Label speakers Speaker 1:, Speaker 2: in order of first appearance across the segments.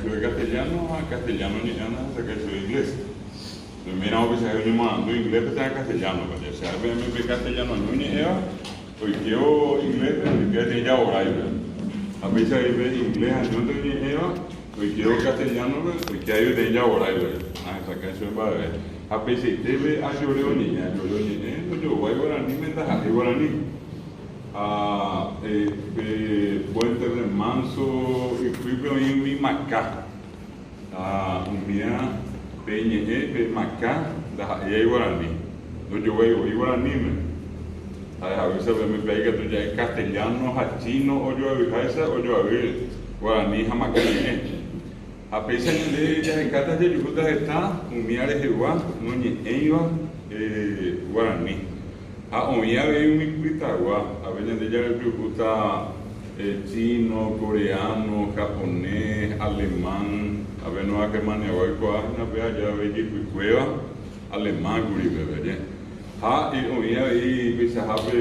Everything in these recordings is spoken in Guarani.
Speaker 1: chupe castellano ha castellano oñe'ẽva nahesakãi chupe inglés. Oiméramo peichahágui oñemoarandu ingléspe térã castellano-pe. Jahechahápe peẽme pe castellano año oñe'ẽva oikévo ingléspe oike peteĩ javoráipe. Ha péicha avei pe inglés añónte oñe'ẽva oikévo castellano-pe oike avei peteĩ javoráipe. Nahesakãi chupe mba'eve. Ha peichaite pe ajore oñe'ẽ, ajore oñe'ẽ ndojoguái guaraníme ndaha'éi guarani. Ha pe Puente Remanso ypýpe oĩ umi maka. Ha umía pe ñe'ẽ pe maka ndaha'éi guarani, ndojoguái voi guaraníme. Ha'ehaguéicha peẽme pe ikatu ja'e castellano ha chino ojoavyháicha ojoavy guarani ha maka ñe'ẽ. Ha péicha ñande jahekáta jajuhúta heta umía rehegua noñe'ẽiva guarani. Ha oĩ avei umi pytagua, ave ñande jajuhúta chino, coreano, japonés, alemán, ave Nueva Germaniagua oikuaa hína pe aja avei ijypykuéva alemán kuri peve, aje. Ha oĩ avei peichahápe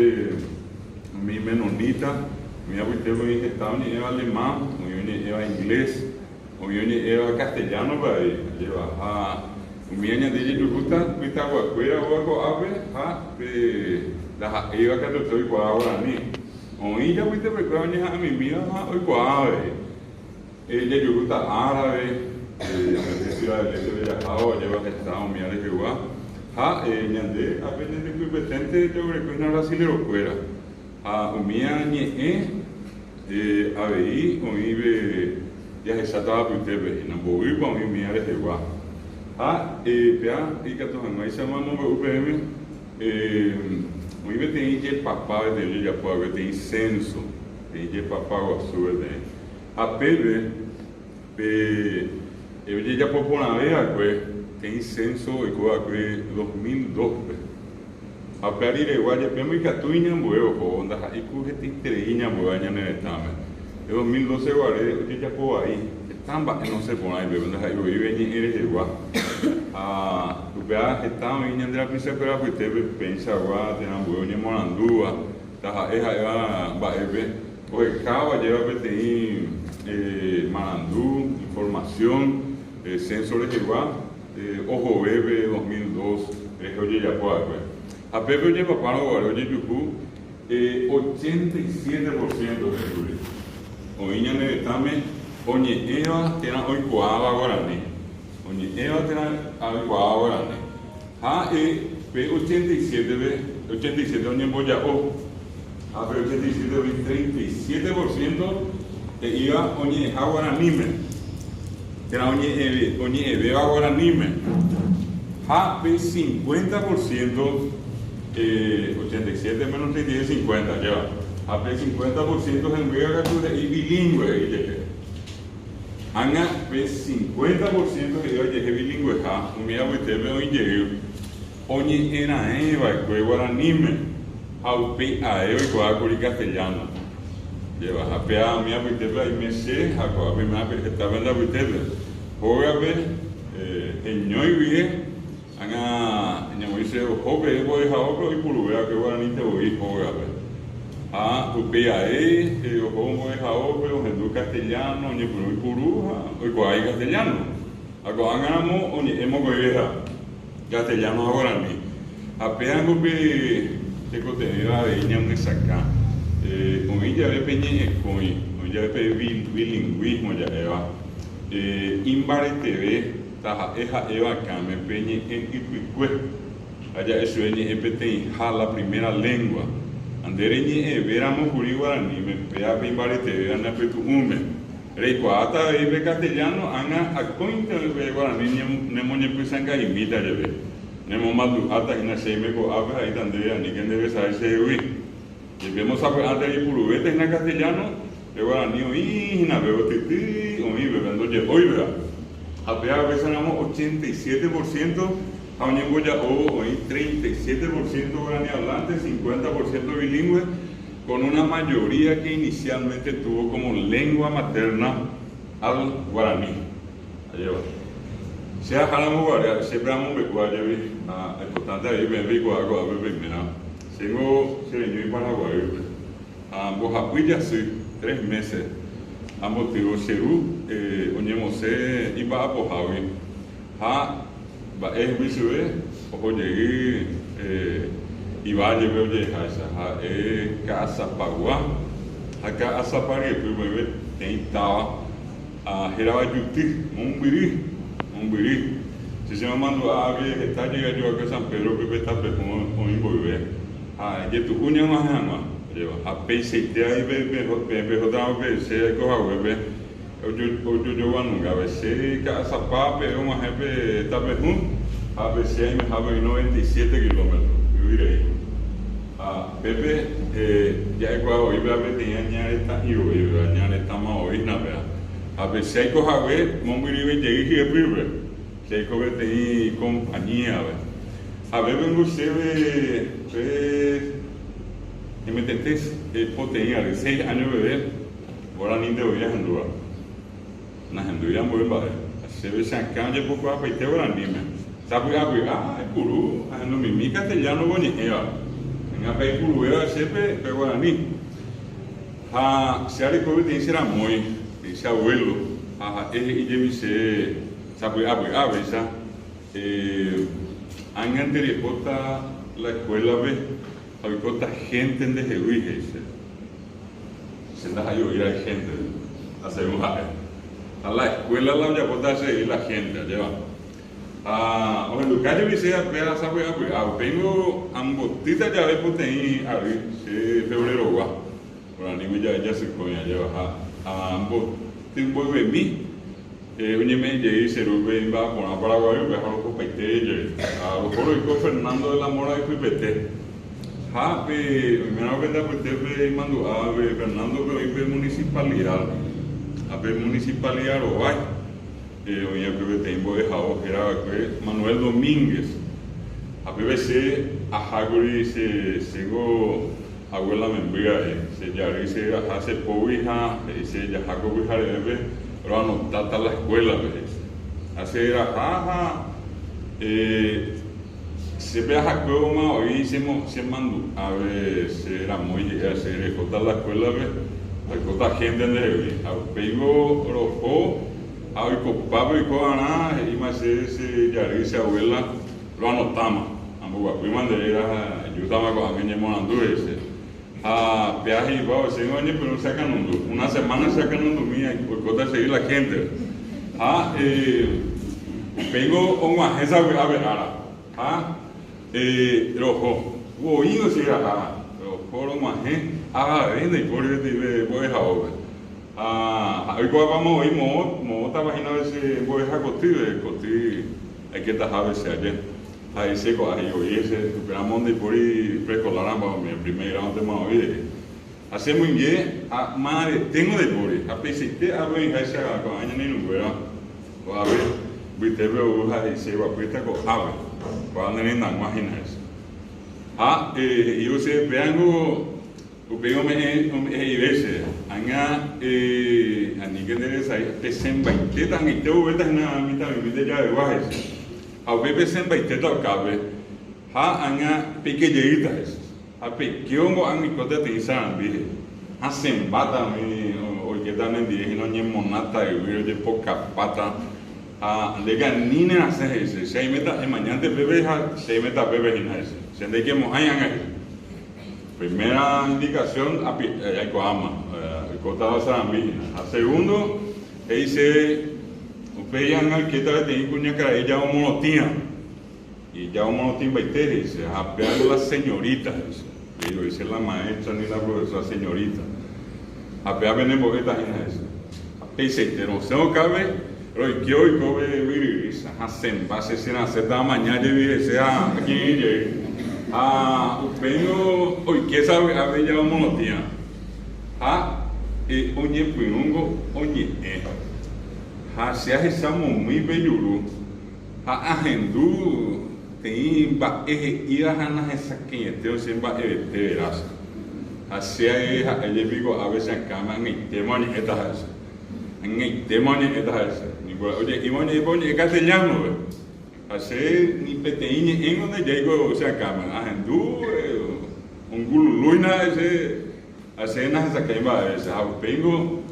Speaker 1: umi menonita, umi apytépe oĩ heta oñe'ẽva alemán, oĩ oñe'ẽva inglés, Oĩ oñe'ẽva castellano-pe avei, ajéva, ha umíva ñande jejuhúta pytaguakuéra óga ko'ápe ha pe ndaha'éiva katuete oikuaa guarani. Oĩ ijapytepekuéra oñeha'ãmimíva ha oikuaa avei. Jajuhúta árabe, ñande Ciudad del Este-pe jahávo, ajéva heta umíva rehegua, ha ñande ápe ñandepypeténte jaguereko hína brasilerokuéra. Ha umíva ñe'ẽ avei oĩve jahechátava apytépe hína, mboýpa oĩ umíva rehegua. Ha péa ikatu hag̃uáichama amombe'u peẽme, oĩ peteĩ jepapa peteĩ ojejapo va'ekue, peteĩ censo, peteĩ jepapa guasu peteĩ. Ha pépe pe ojejapo porãve va'ekue peteĩ censo oiko va'ekue 2002-pe. Ha upe ariregua jepémo ikatu iñambue ohóvo, ndaha'éi ku hetaiterei iñambuéva ñane retãme. Pe 2012 guare ojejapo vai, heta mba'e nosẽ porãi pépe, ndaha'éi voi pe ñe'ẽ rehegua. Ha upéva heta oĩ ñande rapichakuéra apytépe peichagua térã ambue oñemoarandúva, taha'e ha'éva mba'épe ohekáva ojéva peteĩ marandu, información, censo rehegua. Ohove pe 2002 rehe ojejapo va'ekue. Ha pépe ojepapárõ guare ojejuhu 87 por ciento he'íkuri oĩ ñane retãme oñe'ẽva térã oikuaáva guarani. Oñe'ẽva térã oikuaáva guarani. Ha pe 87-pe, 87 oñemboja'o. Ha pe 87 oĩ 37 por ciento he'íva oñe'ẽha guaraníme, térã oñe'ẽvéva guaraníme. Ha pe 50 por ciento, 87 menos 37, 50, ajéva. Ha pe 50 por ciento hembýva katu he'i bilingũe he'i jehe. Ág̃a pe 50 por ciento he'íva jehe bilingũeha, umi apytépe oĩ jey. Oñe'ẽ raẽ va'ekue guaraníme ha upéi ae oikuaa kuri castellano. Jeva, ha péa umi apytépe aime che ha ko'ápe oime heta pende apytépe. Hógape heñói guive, ág̃a ñamoĩ che oho peve mbo'ehaópe oipuruve va'ekue guaranínte voi hógape. Ha upéi ae oho mbo'ehaópe ohendu castellano, oñepyrũ oipuru ha oikuaa icastellano. Ha ko'ág̃a ramo oñe'ẽ mokõiveha. Castellano ha guarani. Ha péango pe tekotevẽva avei ñamyesakã. Oĩ jave pe ñe'ẽkõi, oĩ jave pe bilingũismo ja'éva, imbareteve taha'e ha'éva akãme pe ñe'ẽ ypykue, ha ja'e chupe ñe'ẽ peteĩha, la primera lengua. Ha nde reñe'ẽvéramo kuri guaraníme, péa pe imbaretevéva ne apytu'ũme. Reikuaáta avei pe castellano ág̃a akóinte oĩ pe guarani nemoñepysãnga'imíta jepe. Nemomandu'áta hína che aime ko'ápe ha'éta ndéve aníke nderesarái chehegui. Jepémo sapy'ánte reipuruvéta hína castellano, pe guarani oĩ hína pe otytýi oĩ pépe ndoje'óiva. Ha péva upéicharamo 87 por ciento ha oñemboja'óvo oĩ 37 por ciento guarani hablante, 50 por ciento bilingũe. Con una mayoría que inicialmente tuvo como lengua materna al guaraní. Ajépa. Che aháramo guare, siempre amombe'u ajevi, ha importante avei peẽ peikuaa ko'ápe peiméva. Chéngo chereñói Paraguaýpe, ha mbohapy jasy, tres meses, ambotývo che ru oñemosẽ. Osẽ imba'apohágui ha mba'e hemby chupe oho jey ivállepe oje'eháicha ha'e Ka'asapagua ha Ka'asapa ryepýpe oĩ peteĩ táva hérava Juty, mombyry, mombyry. Che chemomandu'a ave heta jey ajoakue San Pedro-pe pe tape hũ oĩ mboyve ha ijetu'u ñag̃uahẽ hag̃ua, ajépa. Ha peichaite avei peẽ pehótaramo pe che aiko haguépe Ojojoguanunga pe che Ka'asapa pe og̃uahẽ pe tape hũ ha pe che aimehápe oĩ 97 kilómetro yvy rei. Ha pépe ja'ekuaa voi péva peteĩ aña retã'i voi, péva aña retãma voi hína péva. Ha pe che aiko hague mombyryve jey hyepýpe, che aiko peteĩ compañía-pe. Ha pépe niko chéve pe ñemetete poteĩ ary, seis año peve, Guaranínte voi ahendúva. Nahendúi ambue mba'e. Ha chéve che akã ojepokuaapaite guaraníme. Sapy'apy'a aipuru ahendumimi castellano oñe'ẽva. Ág̃a pe aipuruvéva che pe guarani. Ha che areko peteĩ che ramói, peteĩ che abuelo, ha ha'e he'i jepi che sapy'apy'a péicha, Ág̃ante rehóta la escuela-pe ha oikóta hénte ndehegui, he'i chéve. Che ndaha'éi voi ra'e hénte, asegún ha'e. Ha la escuela la ojapóta chehegui la hénte, ajépa. Ha ohenduka jepi che péva sapy'apy'a, upéingo ambotýta jave poteĩ ary che febrerogua, guaranígui jave jasykõi, ajépa. Ha amboty mboyvemi oñeme'ẽ jey che rúpe imba'aporã Paraguaýpe ha rohopaite jey. Ha roho roiko Fernando de la Mora ypypete. Ha pe oiméramo pende apytépe imandu'a pe Fernando-pe oĩ pe municipalidad. Ha pe municipalidad rovái oĩ va'ekue peteĩ mbo'ehao héra va'ekue Manuel Domínguez. Ha pépe che ahákuri che chéngo abuela memby ra'e, che jarýi che aha che pógui ha he'i che jaha ko pyharevépe roanotáta la escuela-pe he'i che. Ha che raha ha Che pe ahakuévoma oĩ che mandu'áve che ramói je'éva che rehóta la escuela-pe, oikóta gente ndehegui. Ha upéingo roho ha oikopápe oiko va'erã he'íma che che jarýi che abuela roanotáma. Amboguapýma nde réra ha ejútama ko'ág̃a eñemoarandu he'i che. Ha péa he'ipávo chéngo añepyrũ che akãnundu. Una semana che akãnundumi oikóta chegui la gente. Ha upéingo og̃uahẽ savy'ápe ára. Ha roho. Voíngo che raha. Roho rog̃uahẽ avave ndaipóri peteĩ mbo'ehaópe. Ha ha'e oikuaapáma voi moõ, moõtapa hína che mbo'eha kotýpe, koty aiketahápe che aje. Ha he'ise ko'a he'i voi hese, upéramo ndaipóri preescolar ramo umi primer grado-ntema oĩ he'i. Ha che moinge ha maraveténgo ndaipóri, ha peichaite ápe oĩháicha ko'ã ñane irũnguéra ko'ápe mbytépe ou ha he'ise guapýta ko'ápe, ko'a ne rendag̃ua hína hese. Ha he'ívo chéve péango Upéi ome'ẽ he'ive chéve, Ág̃a aníke nde resay, pesẽmbaitéta ag̃aite vovéta hína mitãmimi nde javegua, he'i chéve. Ha upéi pesẽmbaitéta okápe, ha ág̃a peike jeýta, he'i chéve. Ha peikévo ag̃uikóta peteĩ sarambi, he'i. Hasẽmbáta umi oikéta nendive hína oñemonáta yvýre, ojepokapáta, ha ndéke ani nerasẽ, he'i chéve. Che aiméta, emañánte pépe ha che aiméta pépe hína, he'i chéve. Che ndaikemo'ãi ág̃a, he'i chéve. Primera indicación aikuaáma, oikótava sarambi hína. Ha segundo, he'i chéve upéi ág̃a oikéta peteĩ kuñakarai ijao morotĩva. Ijao morotĩmbaite he'i che, ha péva la señorita he'i che. He'i voi che la maestra ni la profesora, señorita. Ha péva penembo'éta hína he'i che. Ha peichaite rosẽ okápe, roike oiko pe yvyryrýicha, hasẽmba che che rasẽta amaña jepi hese ha akirirĩ jey. Ha upéingo oike savy'ápe ijao morotĩva. Ha oñepyrũngo oñe'ẽ. Ha che ahecha momýi pe juru ha ahendu peteĩ mba'e he'íva ha nahesakãiete che mba'evete verás. Ha che ha'e jepi ko'ápe che akãme ag̃aitéma oñe'ẽta ha'e che. Ag̃aitéma oñe'ẽta ha'e che. Niko oje'íma oñe'ẽpa oñe'ẽ castellano-pe. Ha che ni peteĩ ñe'ẽngo ndaijái che akãme. Ahendu ongululúina ha'e che, ha che nahesakãi mba'eve che. Ha upéingo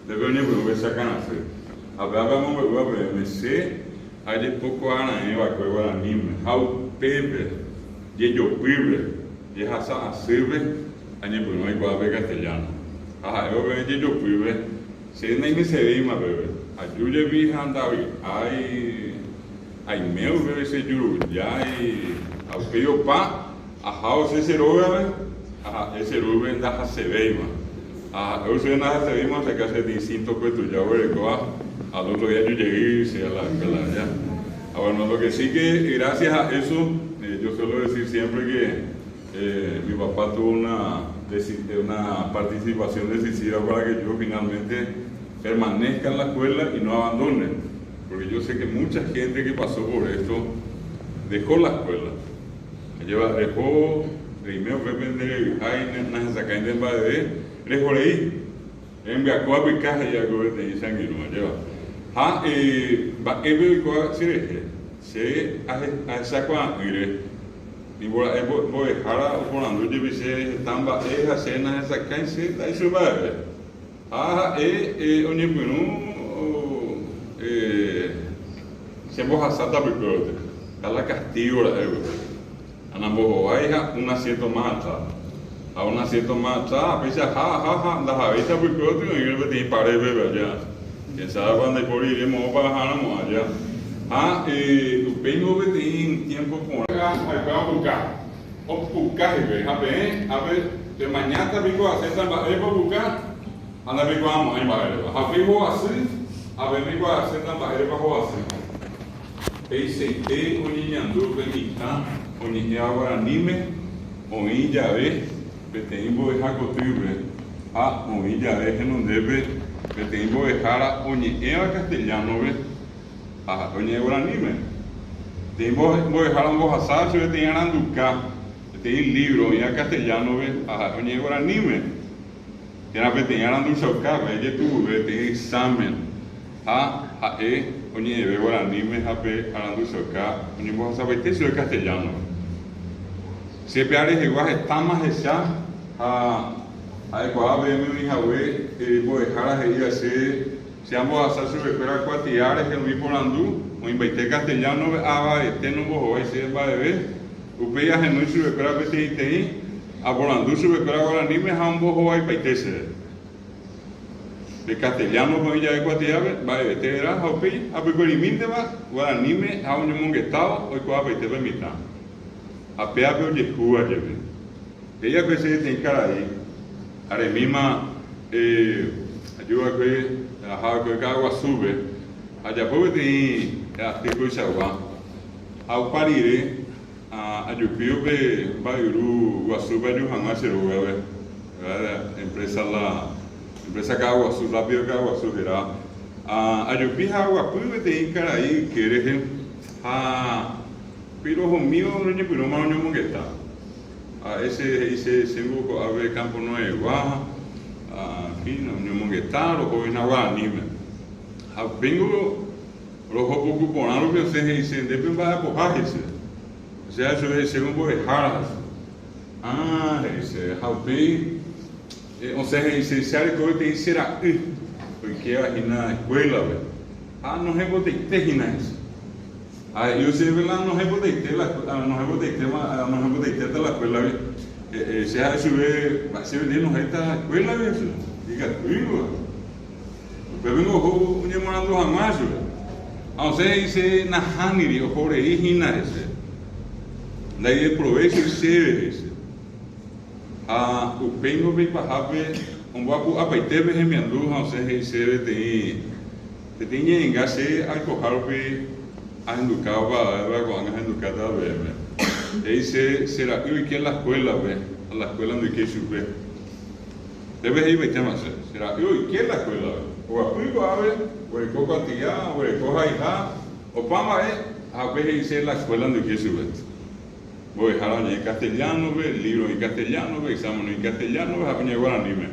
Speaker 1: ndéve oñepyrũ pe che akãrasy. Ha pévape amombe'úva peẽme, che ajepokuaaraẽ va'ekue guaraníme, ha upépe, jejopýpe, jehasa asýpe, añepyrũ aikuaa pe castellano. Ha ha'évo peẽ jejopýpe, che naimesevéima peve. Aju jepi ha ndavy'ái, aime upépe che jurujái, ha upéi opa ahávo che che rógape, ha ha'e che rúpe ndahasevéima. Ha ha'e chéve ndahasevéima oseka che distinto-kue tuja oguerekóva, al otro día aju jey che a la escuela aja. Ha bueno, lo que sí que gracias a eso, yo suelo decir siempre que Mi papá tuvo una una participación decisiva para que yo finalmente permanezca en la escuela y no abandone, porque yo sé que mucha gente que pasó por esto dejó la escuela. Ajépa reho reime upépe nde revy'ái nahesakãi nde mba'eve, reho rei, rembiapo apyka he'i va'ekue peteĩ che angirũ, ajépa. Ha mba'épe oikóva cherehe, che ahechakuaa'ỹre. Nimbora'e mbo'ehára oporandu jepi che heta mba'e ha che nahesakãi che nda'éicha mba'eve. Ha ha'e oñepyrũ che mbohasa tapykuévote, ha la castigo ra'e guive. Ha nambohovái ha un asiento más atrás. Ha un asiento más atrás, ha péicha ha aha ha ndahavéi tapykuévote oĩre peteĩ pared peve aja. Quién sabe pa ndaipóri rire moõpa aháramo aja. Ha upéi ningo peteĩ tiempo porã. Ha'ekuéra opuka. Opuka hikuái. Ha peẽ, ápe pemañáta piko aséta mba'épa opuka ha ndapeikuaamo'ãi mba'érepa. Ha upéi hovasy, ha peẽ peikuaaséta mba'érepa hovasy. Peichaite oñeñandu pe mitã oñe'ẽva guaraníme oĩ jave peteĩ mbo'eha kotýpe ha oĩ jave henondépe peteĩ mbo'ehára oñe'ẽva castellano-pe ha ha'e oñe'ẽ guaraníme. Peteĩ mbo'ehára ombohasáva chupe peteĩ aranduka, peteĩ lívro oĩva castellano-pe ha ha'e oñe'ẽ guaraníme. Térã peteĩ aranduchaukápe ejetu'uve peteĩ examen ha ha'e oñe'ẽve guaraníme ha pe aranduchauka oñembohasapaite chupe castellano-pe. Che pe arehegua hetáma ahecha ha ha'ekuaa peẽme oĩ hague mbo'ehára he'íva che che ambohasa chupekuéra kuatia rehe umi porandu oĩmbaite castellano-pe avavete nombohovái chéve mba'eve, upéi ahenói chupekuéra peteĩteĩ Aporandu chupekuéra guaraníme ha ombohovaipaite chéve. Pe castellano-pe oĩ jave kuatiápe, mba'evete vera ha upéi apykuerimíntema guaraníme ha oñomongetávo oikuaapaite pe mitã. Ha péape ojehúva jepe. He'i va'ekue che peteĩ karai, aremíma aju va'ekue aha va'ekue Ka'aguasúpe, ajapo peteĩ aty koichagua ha opa rire Ajupi upe mba'yru guasúpe aju hag̃ua che rógape, empresa la empresa Ka'aguasu, Rápido Ka'aguasu héra. Ajupi ha aguapy peteĩ karai yke rehe ha pirohomíva roñepyrũma roñomongeta. Ha'e che he'i che chéngo ko'ápe Campo Nuevegua, en fin, roñomongeta roho hína guaraníme. Ha upéingo Roho puku porã rupi osẽ he'i che, Ndépe mba'apoha, he'i chéve. Che ha chupe he'i chéve mbo'ehára, he'i chéve. Ah, he'i chéve. Ha upéi osẽ he'i che, Che areko peteĩ che ra'y oikéva hína escuela-pe, ha nohẽpotaite hína, he'i chéve. Ha he'ívo chéve la nohẽpotaite la, nohẽpotaitéma, nohẽpotaitéta la escuela-gui, che ha'e chupe, Mba'e chéve ndéve nohẽta escuela-gui, he'i chéve. Ikatúiko. Upépe oho oñemorandu hag̃ua chupe. Ha osẽ he'i che nahániri, oho rei hína hese. Ndaideprovéchoi chéve hese. Ha upéingo pe ipahápe omboapu'apaite pe hemiandu ha osẽ he'i chéve peteĩ peteĩ ñe'ẽnga che aikoha rupi ahenduka opavavéva ko'ág̃a ahendukátava peẽme. He'i che che ra'y oike la escuela-pe ha la escuela ndoikéi chupe. Ndéve he'ivaitéma che, che ra'y oike la escuela-pe, oguapy ko'ápe, oguereko kuatia, oguereko haiha, opa mba'e, ha upe he'ise la escuela ndoike chupe. Mbo'ehára oñe'ẽ castellano-pe, libro oĩ castellano-pe, examen oĩ castellano-pe ha oñe'ẽ guaraníme.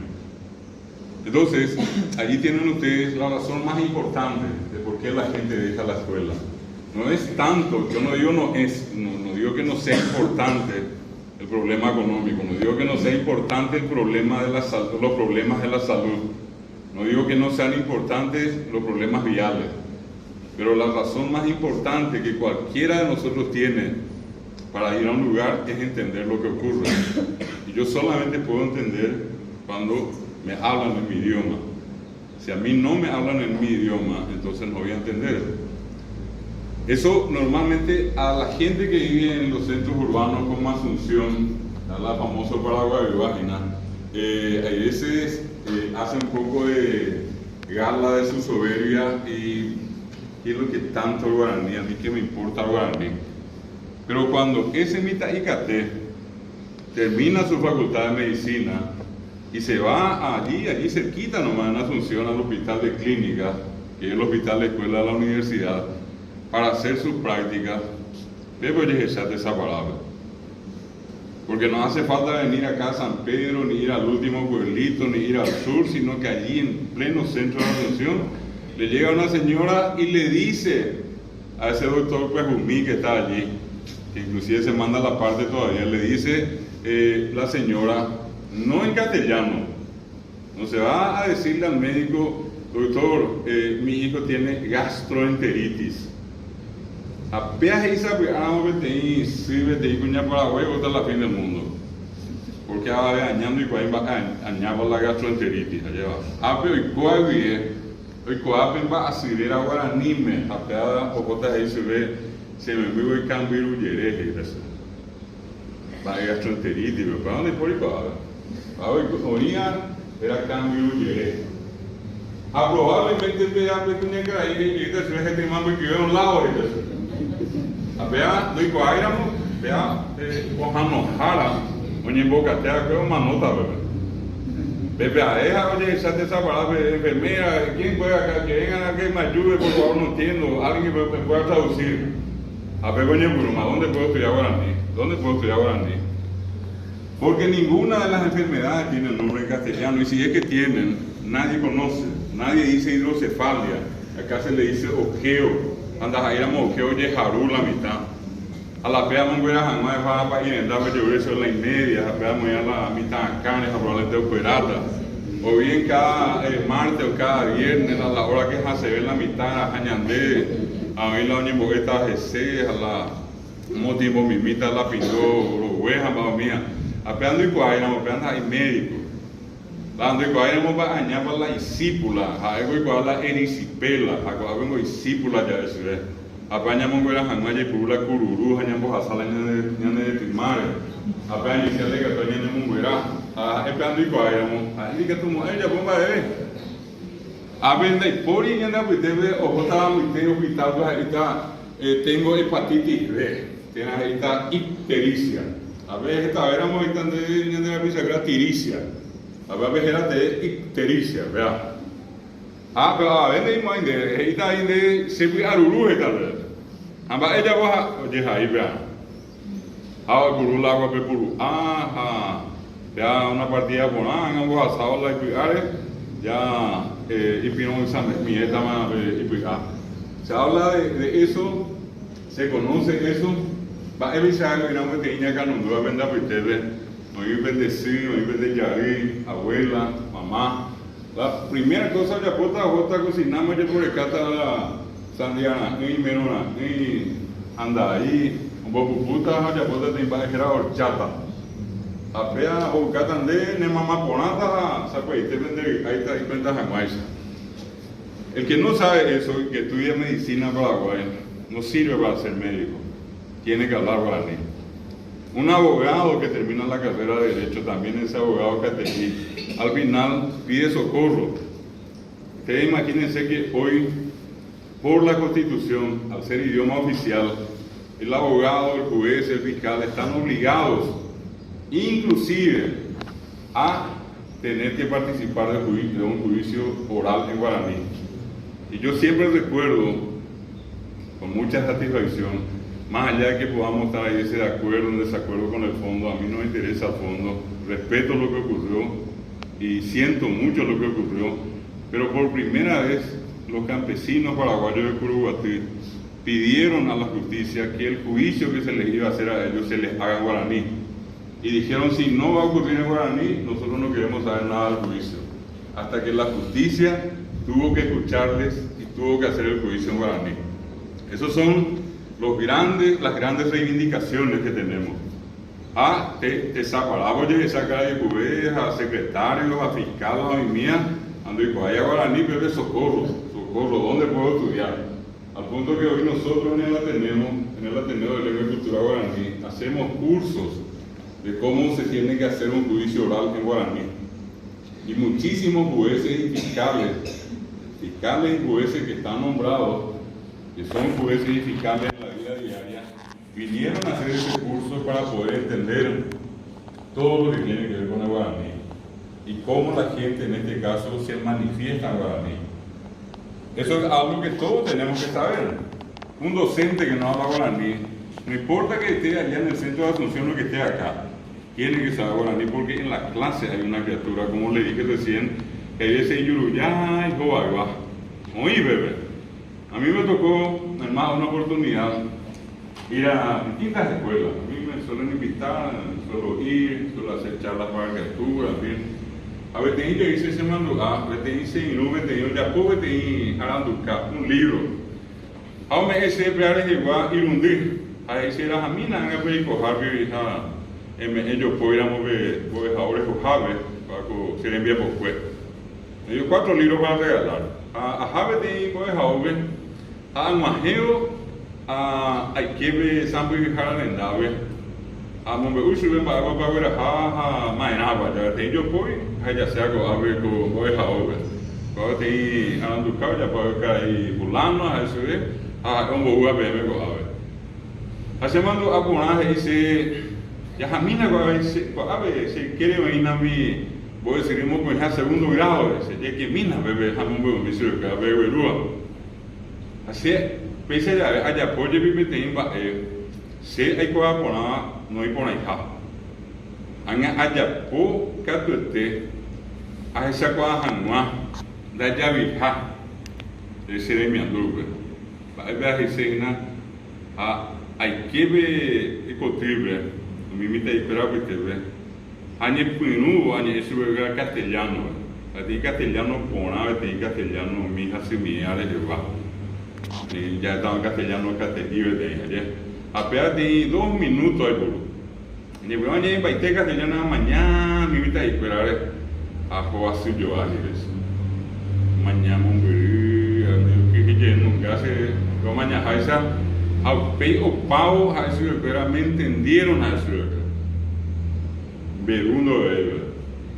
Speaker 1: Entonces, allí tienen ustedes la razón más importante de por qué la gente deja la escuela. No es tanto, yo no digo no es, no, no digo que no sea importante, El problema económico. No digo que no sea importante el problema de la los problemas de la salud. No digo que no sean importantes los problemas viales, pero la razón más importante que cualquiera de nosotros tiene para ir a un lugar es entender lo que ocurre. Y yo solamente puedo entender cuando me hablan en mi idioma. Si a mí no me hablan en mi idioma, entonces no voy a entender. Eso normalmente a la gente que vive en los centros urbanos como Asunción, la famosa Paraguay Vagina, a veces hace un poco de gala de su soberbia y ¿qué es lo que tanto el guaraní? A mí qué me importa el guaraní. Pero cuando ese mita'ikate termina su facultad de medicina y se va allí, allí cerquita nomás en Asunción, al hospital de clínica, que es el hospital de escuela de la universidad, para hacer sus prácticas, esa palabra. Porque no hace falta venir acá a San Pedro, ni ir al último pueblito, ni ir al sur, sino que allí en pleno centro de Asunción le llega una señora y le dice a ese doctor Pejumí que está allí, que inclusive se manda la parte todavía, le dice la señora, no en castellano, no se va a decirle al médico, doctor, mi hijo tiene gastroenteritis. Apenas esa peteĩ sy peteĩ kuña Paraguay hasta la fin del mundo. Porque ahora añando y añaba la gastroenteritis. Ape oikuaa guive, oikuaa mba'asy réra guaraníme, ape'a ohóta he'i chupe che memby oikãmbyru jere he'íta chupe. Mba'e gastroenteritis, pero ¿para dónde por oikuaa? Oĩva era kambyru jere. Ha probablemente pe ape kuñakarai he'íta chupe hetyma mbykyve un lado he'íta chupe. Apea ndoikuaáiramo, pea pohãnohára oñembokate'akue omanóta pepe. Pepe ae ojehecha tesaparápe enfermera, ¿quién puede acá? Que vengan que me ayude, por favor, no entiendo, alguien que me pueda traducir. Ape oñepyrũma, ¿dónde puedo estudiar guaraní? ¿Dónde puedo estudiar guaraní? Porque ninguna de las enfermedades tiene el nombre en castellano, y si es que tienen, nadie conoce, nadie dice hidrocefalia, acá se le dice ojeo, andas a ir a ojeo yejarú la mitad. A la pea monguera jamás va para ir en la yo la y media, a pea muy a la mitad carne, probablemente operata. O bien cada martes o cada viernes, a la hora que se ve la mitad, a ñandé, a ver la oñembogueta GC, a la motivo mimita la pindó, rohueja, mamá mía. A pea ando y cuaira, a pea anda y médico. La ando y cuaira, va a añabar la discípula, a ego y la erisipela, a cuaira discípula ya es, ve. Apaña monguera hanguaya y purula cururú, hañambo hasala ñane de timare. Apaña y se alega toña ñane monguera. A epeando y cuaira mo. A indica tu mujer ya bomba de. A venda y pori ñane apitebe ojota muite hospital pues ahí está tengo hepatitis B. Tiene ahí está ictericia. A ver esta éramos ahí están de ñane la pisagra tiricia. A ver era de ictericia, vea. Ah, pero a ver, de ahí está ahí de se fue aruru esta vez. Amba ella baja, oye ahí vea. Ah, guru la agua pepuru. Ajá. Ya una partida por ah, ambos asado la ipiare, ya ipino esa mieta más ipia. Se habla de eso, se conoce eso. Va a evitar que no me tenga canundúa venda pitebe. No hay bendecir, no hay bendecir, abuela, mamá. La primera cosa que aporta aporta cocinamos yo por acá está la sandiana y menona y anda ahí un poco puta ya aporta te iba a horchata. Apea o catande ne mamá ponata saco ahí te vende ahí está ahí cuenta jamás. El que no sabe eso y que estudia medicina Paraguay no sirve para ser médico. Tiene que hablar guaraní. Un abogado que termina la carrera de Derecho, también ese abogado catequí, al final pide socorro. Ustedes imagínense que hoy, por la Constitución, al ser idioma oficial, el abogado, el juez, el fiscal están obligados, inclusive, a tener que participar de un juicio oral en guaraní. Y yo siempre recuerdo, con mucha satisfacción, más allá de que podamos estar ahí de acuerdo o en desacuerdo con el fondo, a mí no me interesa el fondo, respeto lo que ocurrió y siento mucho lo que ocurrió, pero por primera vez los campesinos paraguayos de Curuguaty pidieron a la justicia que el juicio que se les iba a hacer a ellos se les haga en guaraní. Y dijeron, si no va a ocurrir en guaraní, nosotros no queremos saber nada del juicio. Hasta que la justicia tuvo que escucharles y tuvo que hacer el juicio en guaraní. Esos son los grandes, las grandes reivindicaciones que tenemos. Ha te tesaparávo jehecha karaikuve ha secretario ha fiscal ha oimía ha ndoikuaáiva guarani peve socorro, socorro, dónde puedo estudiar? Al punto que hoy nosotros en el Ateneo, en el Ateneo de Lengua y Cultura Guaraní, hacemos cursos de cómo se tiene que hacer un juicio oral en guaraní. Y muchísimos jueces y fiscales, fiscales y jueces que están nombrados, que son jueces y fiscales en la vida diaria, vinieron a hacer ese curso para poder entender todo lo que tiene que ver con el guaraní y cómo la gente en este caso se manifiesta en guaraní. Eso es algo que todos tenemos que saber. Un docente que no habla guaraní, no importa que esté allá en el centro de Asunción o que esté acá, tiene que saber guaraní porque en la clase hay una criatura, como le dije recién, que hay ese yuruyá y joaguá. Oí, bebé. A mí me tocó, en más de una oportunidad, ir a distintas escuelas. A mí me suelen invitar, suelo ir, suelo hacer charlas para criaturas, en fin. Ha peteĩ jey che chemandu'a, peteĩ che irũ, peteĩ ojapo peteĩ aranduka, un libro. Ha ome'ẽ che pe rehegua irundy, ha he'i che rahamína ág̃a pe reikohápe ha eme'ẽ jopóiramo pe mbo'ehao rehohápe, kóa ko che rembiapokue. Me dio cuatro libros para regalar. Ha aha peteĩ mbo'ehaópe ha ag̃uahẽvo ha aike pe sãmbyhyhára rendápe ha amombe'u chupe mba'épa agueraha ha ma'erãpa, jave peteĩ jopói ahejaséva ko'ápe ko mbo'ehaópe. Ko'ápe peteĩ aranduka ojapo karai fulano ha'e chupe ha ha'e omboúva peẽme ko'ápe. Ha che mandu'a porã he'i che jahamína ko'ápe che ko'ápe che ykére oĩna umi mbo'esyry mokõiha segundo grado-pe, che jekemína pépe ha amombe'umi chupe kuéra pe guerúva. Ha che péicha jave ajapo jepi peteĩ mba'e che aikuaa porãva noĩporãiha. Ág̃a ajapo katuete ahechakuaa hag̃ua ndajaviha che remiandúpe. Mba'épe ahese hína ha aike pe ikotýpe umi mitã'ikuéra apytépe ha añepyrũvo añe'ẽ chupekuéra castellano-pe, peteĩ castellano porã, peteĩ castellano umi hasymiéva rehegua, peteĩ ja'étava castellano kate'i peteĩ aje. Ha péva peteĩ dos minuto aipuru. Añepyrũ añe'ẽmbaite castellano amaña umi mitã'ikuérare ha hovasyjoa jepe che. Amaña mombyry, okyhyjenunga che romañaháicha ha upéi opávo ha'e chupekuéra me entendieron ha'e chupekuéra. Mberu ndovéiva.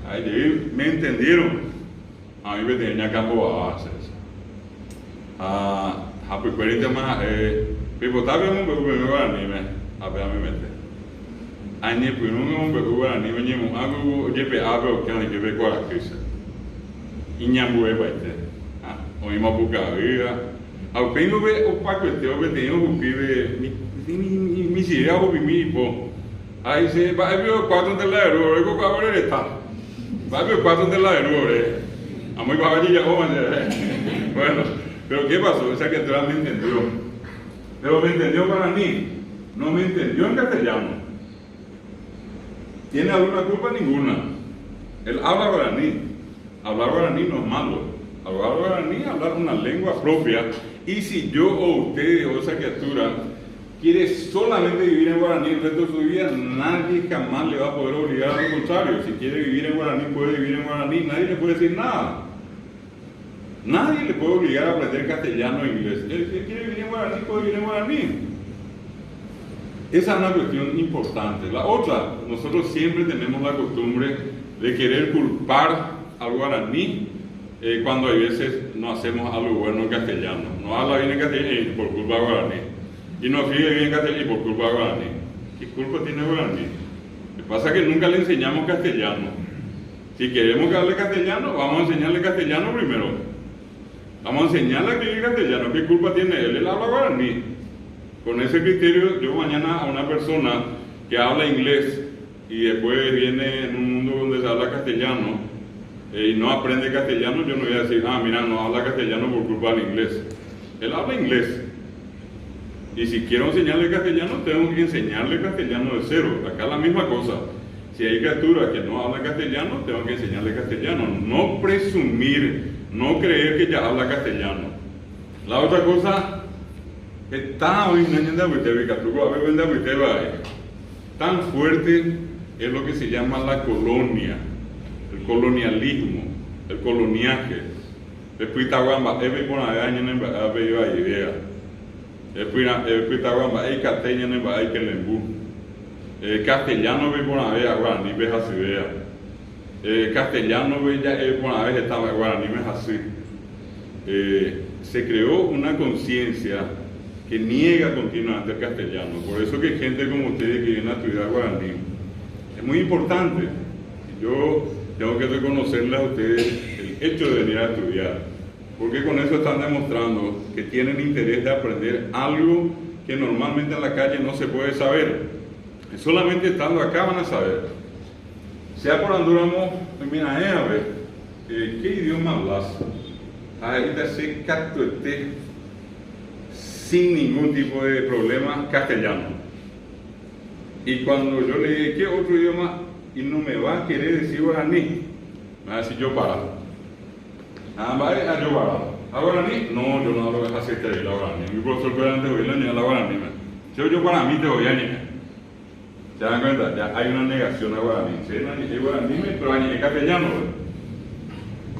Speaker 1: Ha'e jey me entendieron. Ha oĩ peteĩ oñakãmbovava chéicha. Ha hapykuérintema ha'e, Peipotápe omombe'u peẽme guaraníme, ha péva memete. Añepyrũme omombe'u guaraníme ñemo'ã ku ojepe'a pe okẽ oike pe kuarahýicha. Iñambuepaite. Ha oĩma opukavýva. Ha upéingo pe opakuetévo peteĩ ohupípe michĩvéva ohupimi ipo. Ha he'ise, Mba'épe oikuaátante la eru ore ko ka'avo ore reta. Mba'épe oikuaátante la eru ore. Amo ipaha ojeja'óma chéve. Bueno, pero qué pasó, esa criatura me entendió. Pero me entendió guaraní, no me entendió en castellano. ¿Tiene alguna culpa? Ninguna. Él habla guaraní. Hablar guaraní no es malo. Hablar guaraní es hablar una lengua propia. Y si yo o ustedes o esa criatura quiere solamente vivir en guaraní el resto de su vida, nadie jamás le va a poder obligar a lo contrario. Si quiere vivir en guaraní, puede vivir en guaraní, nadie le puede decir nada. Nadie le puede obligar a aprender castellano o inglés. Él, si quiere vivir en guaraní, puede vivir en guaraní. Esa es una cuestión importante. La otra, nosotros siempre tenemos la costumbre de querer culpar al guaraní cuando hay veces no hacemos algo bueno en castellano. No habla bien en castellano y por culpa del guaraní. Y no escribe bien en castellano y por culpa del guaraní. ¿Qué culpa tiene el guaraní? Lo que pasa es que nunca le enseñamos castellano. Si queremos que hable castellano, vamos a enseñarle castellano primero. Vamos a enseñarle a escribir castellano. ¿Qué culpa tiene él? Él habla guaraní. Con ese criterio, yo mañana a una persona que habla inglés y después viene en un mundo donde se habla castellano y no aprende castellano, yo no voy a decir, ah, mira, no habla castellano por culpa del inglés. Él habla inglés. Y si quiero enseñarle castellano, tengo que enseñarle castellano de cero. Acá la misma cosa. Si hay criaturas que no hablan castellano, tengo que enseñarle castellano. No presumir, no creer que ya habla castellano. La otra cosa, heta oĩ hína ñande apytépe, ikatu ko'ápe pende apytépe avei. Tan fuerte es lo que se llama la colonia, el colonialismo, el coloniaje. Pe pytagua mba'épe iporãvéva ñane mba'évape ivaivéva. Pe pytagua mba'e ikate ñane mba'e ikelembu. Castellano-pe iporãvéva, guaranípe hasyvéva. Castellano-pe ja'e porãve heta mba'e guaraníme hasy. Se creó una conciencia que niega continuamente el castellano. Por eso que gente como ustedes que vienen a estudiar guaraní es muy importante. Yo tengo que reconocerles a ustedes el hecho de venir a estudiar, porque con eso están demostrando que tienen interés de aprender algo que normalmente en la calle no se puede saber. Solamente estando acá van a saber. Sea por andúramo, mira, a ver, ¿qué idioma hablas? Ahí se katuete sin ningún tipo de problema castellano. Y cuando yo le dije, ¿qué otro idioma? Y no me va a querer decir guaraní. Me va a decir yo para. Ah, vale, yo para. ¿A guaraní? No, yo no hablo así que la guaraní. Mi profesor que antes de oírlo, la guaraní. Yo, yo para mí te voy a negar. ¿Se dan cuenta? Ya hay una negación a guaraní. Sí, no, es guaraní, pero es castellano.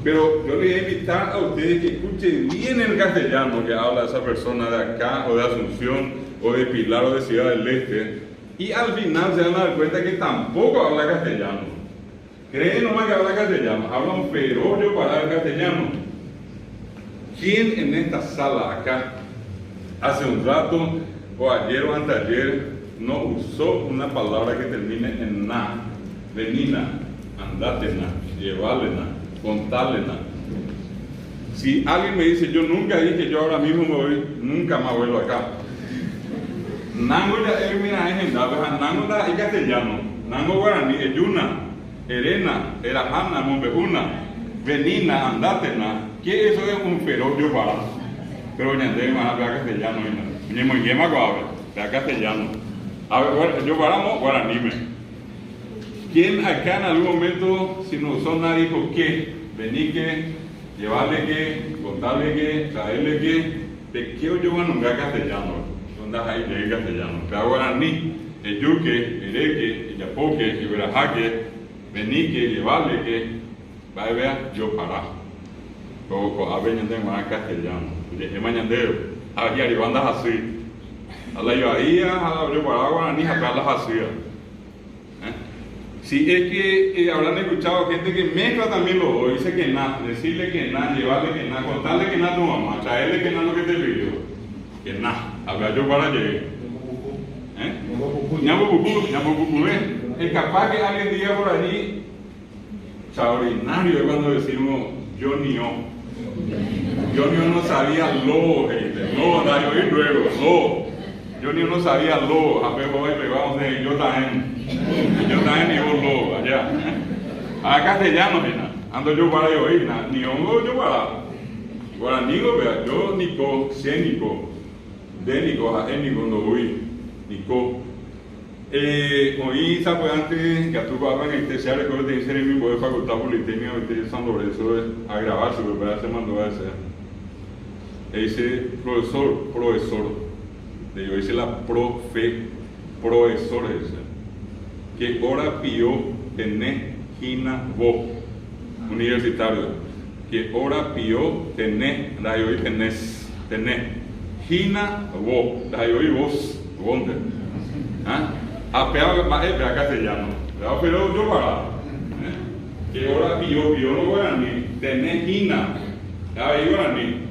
Speaker 1: Pero yo les voy a invitar a ustedes que escuchen bien el castellano que habla esa persona de acá, o de Asunción, o de Pilar, o de Ciudad del Este. Y al final se van a dar cuenta que tampoco habla castellano. Creen nomás que habla castellano. Habla un ferollo para el castellano. ¿Quién en esta sala acá, hace un rato, o ayer o anteayer, no usó una palabra que termine en na? Venina, andátena, lleválena, contálena. Si alguien me dice, yo nunca dije, yo ahora mismo me voy, nunca más vuelvo acá. Nango ya es mira es en nango da es castellano, nango guaraní, eyuna, erena, erajana, mombeuna, venina, andátena, que eso es un ferollo para. Pero ñande más habla castellano, ni muy bien más habla castellano. A ver, yo paramos guaraníme. ¿Quién acá en algún momento, si no usó nadie, dijo qué? Vení que, llevarle que, contarle que, traerle que, de qué yo voy a nombrar castellano. ¿Dónde ahí llegué castellano? Pero guaraní, eyuque, ereque, eyapoque, iberajaque, vení que, llevarle que, va a ver, yo pará. Coco, a ver, ñande más castellano. Es mañandero. A ver, y andas así. A la ibahía, a la yo pará guaraní, a las así. Si es que habrán escuchado gente que mezcla también los dos, dice que nada, decirle que nada, llevarle que nada, contarle que nada a tu mamá, traerle que nada lo que te pidió, que nada, habla yo para llegar. ¿Eh? Es capaz que alguien diga por allí, extraordinario es cuando decimos yo ni yo. Yo ni yo no sabía lo, gente, no, da yo y luego, lo. Yo ni no sabía lo, a ver, voy, vamos, yo también. Yo también ni vos lo, allá. A castellano, nena. Ando yo para yo ir, ni hongo yo para. Guaraní, vea, yo ni co, sé ni co, de ni co, a ni co, no voy, ni co. Oí, sabe, antes que a tu papá en el TCA, recuerdo que dice en mi de Facultad Politécnica de San Lorenzo a grabar su primera se mandó a hacer. Le dice, profesor, profesor. Le digo, dice la profe, profesor, dice. Que hora pío tenés gina vos, universitario. Que hora pío tenés, la yo tenés, tenés, gina vos, la yo vos, ¿dónde? ¿Ah? A pea, va, pea castellano. Pero yo para. Que hora pío, pío no guaraní, tenés gina, la yo guaraní.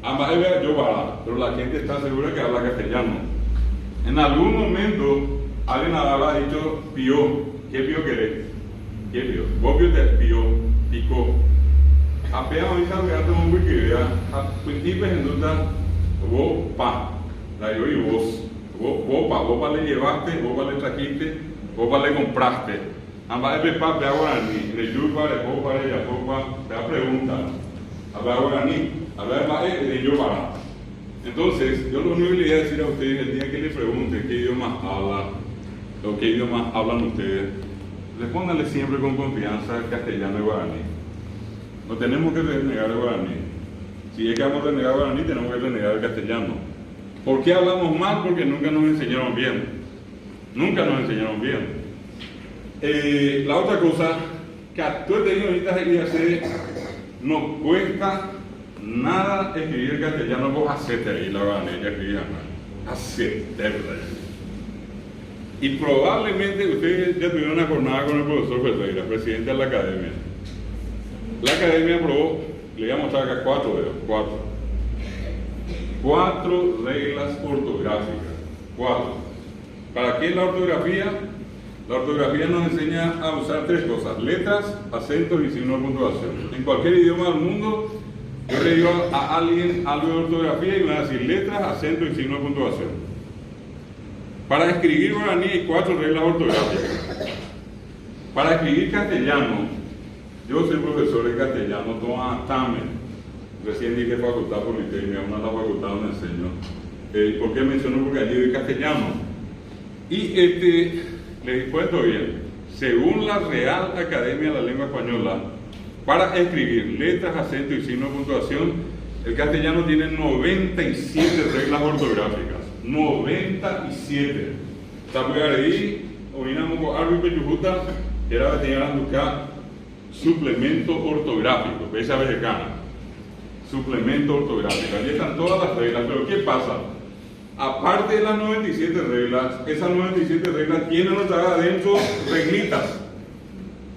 Speaker 1: Ambas yo para, pero la gente está segura que habla castellano. En algún momento alguien habrá dicho pío, ¿qué pío querés? ¿Qué pío? Vos pío te pío, pico. Apenas hoy se un Wikipedia, a principio en duda, vos pa, la yo y vos, vos, vos pa, vos pa le llevaste, vos pa le trajiste, vos pa le compraste. Ambas es pa, vea guaraní, le yupa, le popa, le yapopa, vea pregunta. Habla guaraní, habla más de yo para. Entonces, yo lo único que le voy a decir a ustedes el día que le pregunten qué idioma habla, o qué idioma hablan ustedes, Respóndanle siempre con confianza castellano y guaraní. No tenemos que renegar el guaraní. Si es que vamos a renegar el guaraní, tenemos que renegar el castellano. ¿Por qué hablamos mal? Porque nunca nos enseñaron bien. Nunca nos enseñaron bien. La otra cosa, que a todo el ahorita no cuesta nada escribir el castellano, vos hacete ahí la guaraní, ya escribí Hacete, ¿verdad? Y probablemente ustedes ya tuvieron una jornada con el profesor Ferreira, presidente de la academia. La academia aprobó, le voy a mostrar acá cuatro dedos, cuatro. Cuatro reglas ortográficas. Cuatro. ¿Para qué la ortografía? La ortografía nos enseña a usar tres cosas: letras, acentos y signos de puntuación. En cualquier idioma del mundo, yo le digo a alguien algo de ortografía y me va a decir letras, acentos y signos de puntuación. Para escribir guaraní hay cuatro reglas ortográficas. Para escribir castellano, yo soy profesor de castellano, toma tame. Recién dije Facultad Politécnica, una de las facultades donde enseño. ¿Por qué menciono? Porque allí doy castellano. Y les cuento bien, según la Real Academia de la Lengua Española, para escribir letras, acentos y signos de puntuación, el castellano tiene 97 reglas ortográficas. 97. Tapuyareí, oinamos algo y peyujuta, era de tener suplemento ortográfico, esa mexicana. Suplemento ortográfico. Allí están todas las reglas, pero ¿qué pasa? Aparte de las 97 reglas, esas 97 reglas tienen otra vez adentro reglitas.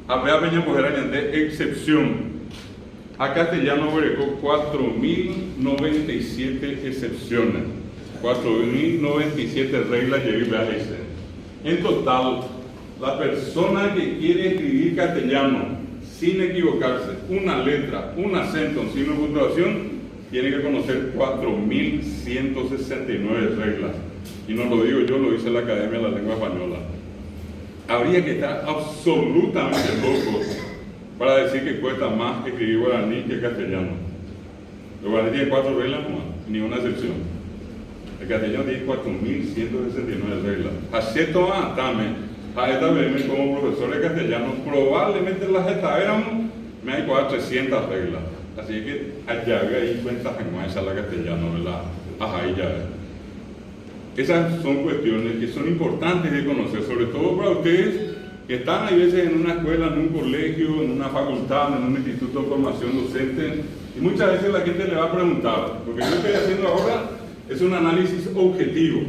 Speaker 1: A Peña Mujer de excepción. A castellano agregó 4.097 excepciones. 4.097 reglas y En total, la persona que quiere escribir castellano sin equivocarse, una letra, un acento, un signo de puntuación, tiene que conocer 4.169 reglas. Y no lo digo yo, lo dice la Academia de la Lengua Española. Habría que estar absolutamente loco para decir que cuesta más escribir guaraní que castellano. El guaraní tiene 4 reglas nomás, ni una excepción. El castellano tiene 4.169 reglas. Acepto a Tame, a esta vez como profesor de castellano, probablemente las estaéramos, me hay 300 reglas. Así que allá ahí cuentas en esa la castellano, ¿verdad? Ajá, ahí ya. Esas son cuestiones que son importantes de conocer, sobre todo para ustedes que están a veces en una escuela, en un colegio, en una facultad, en un instituto de formación docente, y muchas veces la gente le va a preguntar, lo que yo estoy haciendo ahora es un análisis objetivo.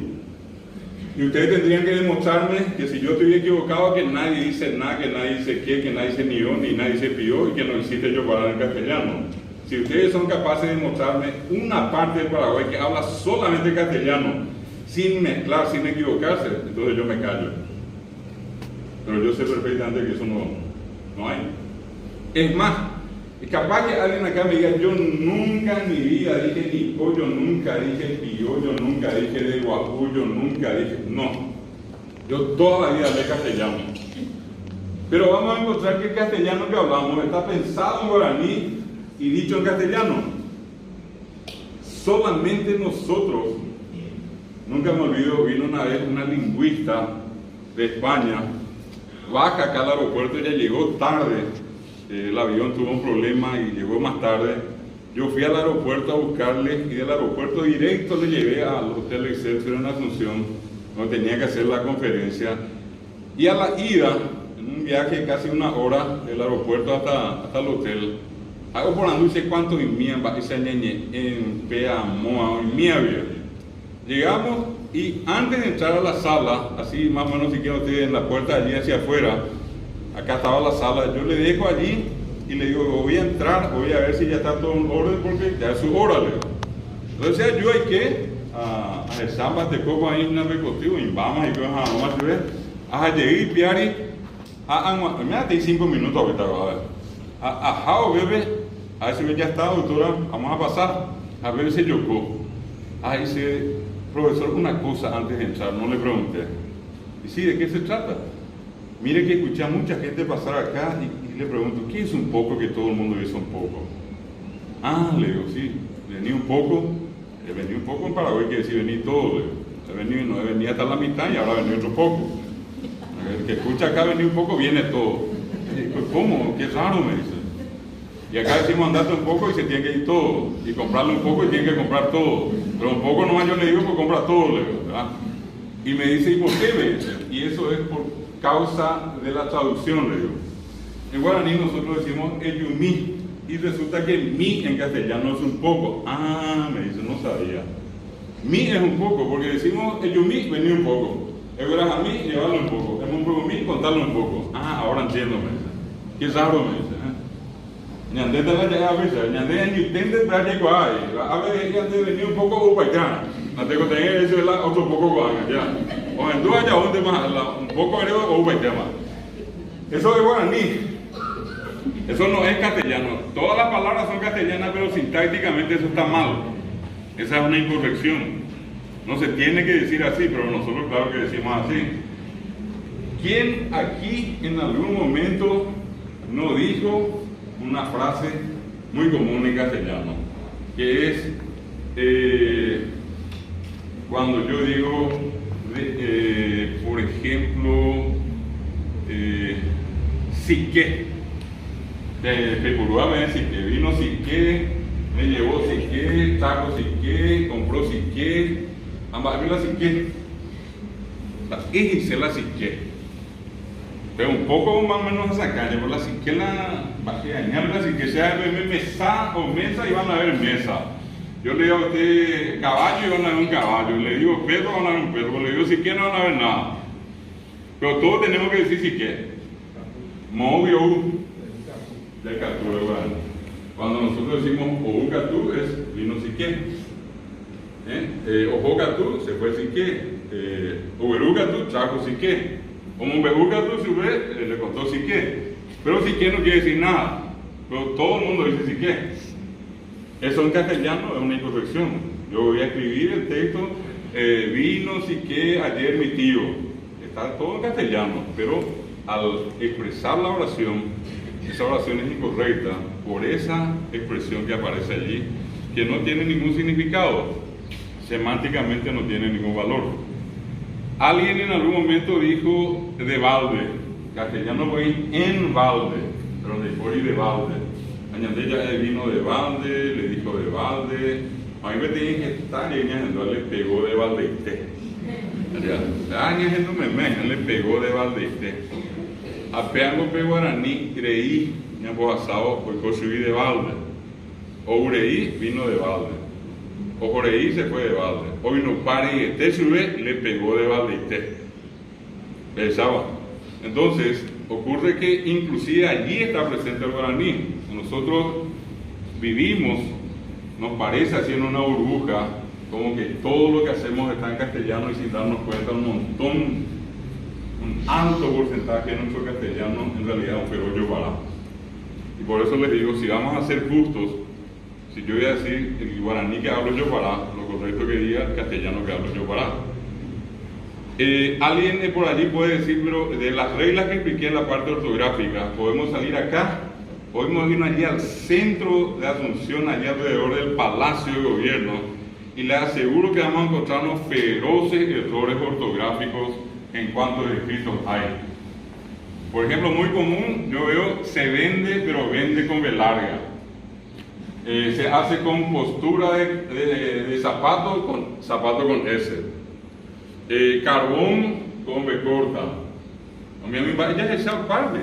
Speaker 1: Y ustedes tendrían que demostrarme que si yo estoy equivocado, que nadie dice nada, que nadie dice qué, que nadie dice ni yo, ni nadie dice pío, y que no existe yo para en castellano. Si ustedes son capaces de mostrarme una parte del Paraguay que habla solamente castellano, sin mezclar, sin equivocarse, entonces yo me callo. Pero yo sé perfectamente que eso no hay. Es más, capaz que alguien acá me diga, yo nunca en mi vida dije ni pollo, nunca dije pío, yo nunca dije de guapú, yo nunca dije... No, yo toda la vida hablé castellano. Pero vamos a encontrar que el castellano que hablamos está pensado en guaraní y dicho en castellano. Solamente nosotros, nunca me olvido, vino una vez una lingüista de España, baja acá al aeropuerto, ella llegó tarde. El avión tuvo un problema y llegó más tarde. Yo fui al aeropuerto a buscarle y del aeropuerto directo le llevé al Hotel Excelsior en Asunción, donde tenía que hacer la conferencia. Y a la ida, en un viaje de casi una hora del aeropuerto hasta el hotel, hago por la noche cuánto y mía, esa ñeñe, en Peamoa, en mía vida. Llegamos y antes de entrar a la sala, así más o menos si quieren ustedes en la puerta allí hacia afuera, acá estaba la sala, yo le dejo allí y le digo, voy a entrar, voy a ver si ya está todo en orden porque ya es su hora, le digo. Entonces yo hay que a samba de coco ahí en el y vamos y que vamos a ver, a llegar y piari, a me da 5 minutos ahorita, a ver, a jao bebé, a ver si ya está, doctora, vamos a pasar, a ver si yocó. Ahí dice, profesor, una cosa antes de entrar, no le pregunté. Y sí, ¿de qué se trata? Mire que escuché a mucha gente pasar acá y le pregunto, ¿qué es un poco que todo el mundo dice un poco? Ah, le digo, sí, vení un poco, he venido un poco en Paraguay, quiere decir vení todo, le digo. He venido, no he venido hasta la mitad y ahora vení otro poco. El que escucha acá venir un poco, viene todo. ¿Cómo? Qué raro, me dice. Y acá decimos andate un poco y se tiene que ir todo. Y comprarle un poco y tiene que comprar todo. Pero un poco nomás yo le digo, pues compra todo, le digo, ¿verdad? Y me dice, ¿y por qué? Me dice. Y eso es por causa de la traducción, le digo. En guaraní nosotros decimos eyumi. Y resulta que mi en castellano es un poco. Ah, me dice, no sabía. Mi es un poco, porque decimos eyumi, vení un poco. a mí, llevarlo un poco. Es un poco mi, contarlo un poco. Ah, ahora entiendo, me dice. Qué raro, me dice. Ñande la llegada a veces, ñande añutende traje guay. A ver, ñande vení un poco upaitana. No tengo que tener eso es la otro poco guay, ya. O en duda ya donde más, un poco o upaitama. Eso es guaraní. Eso no es castellano. Todas las palabras son castellanas, pero sintácticamente eso está mal. Esa es una incorrección. No se tiene que decir así, pero nosotros claro que decimos así. ¿Quién aquí en algún momento no dijo una frase muy común en castellano? Que es cuando yo digo, por ejemplo, sí que. De Pepurúa me dice que vino sí que, me llevó sí que, trajo sí que, compró sí que, ambas la sí que. La es la sí que. Pero un poco más o menos esa calle, por la sí que la bajé a la sí que sea mesa o mesa y van a ver mesa. Yo le digo a usted caballo y van a ver un caballo, le digo perro van a ver un perro, le digo sí que no van a ver nada. Pero todos tenemos que decir sí que. Movio del catú de guaraní. Cuando nosotros decimos o catú es vino siqué. Ojo catú se fue siqué. Oberú catú trajo siqué. O catú sube le contó siqué. Pero siqué no quiere decir nada. Pero todo el mundo dice siqué. Eso en castellano es una incorrección. Yo voy a escribir el texto, vino siqué ayer mi tío. Está todo en castellano, pero al expresar la oración, esa oración es incorrecta por esa expresión que aparece allí, que no tiene ningún significado, semánticamente no tiene ningún valor. Alguien en algún momento dijo de balde, castellano voy en balde, pero de por de balde. Añade ya vino de balde, le dijo de balde. A mí me tenía que estar y le pegó de balde. Le pegó de balde. Apeango pe guaraní creí, ñambohasao, oiko de balde. Oureí vino de balde. Ojoreí se fue de balde. Oinupare y este sube le pegó de balde y te. Pensaba. Entonces, ocurre que inclusive allí está presente el guaraní. Nosotros vivimos, nos parece así en una burbuja, como que todo lo que hacemos está en castellano y sin darnos cuenta un montón, un alto porcentaje de nuestro castellano en realidad es un ferollo para. Y por eso les digo, si vamos a ser justos, si yo voy a decir el guaraní que hablo yo para, lo correcto que diga el castellano que hablo yo para. Alguien por allí puede decir, pero de las reglas que expliqué en la parte ortográfica, podemos salir acá, podemos ir allí al centro de Asunción, allí alrededor del Palacio de Gobierno, y les aseguro que vamos a encontrar unos feroces errores ortográficos en cuanto a escritos hay. Por ejemplo, muy común, yo veo se vende, pero vende con B larga. Se hace con postura de zapato, con zapato con S. Carbón con B corta. A mí me ya se parte.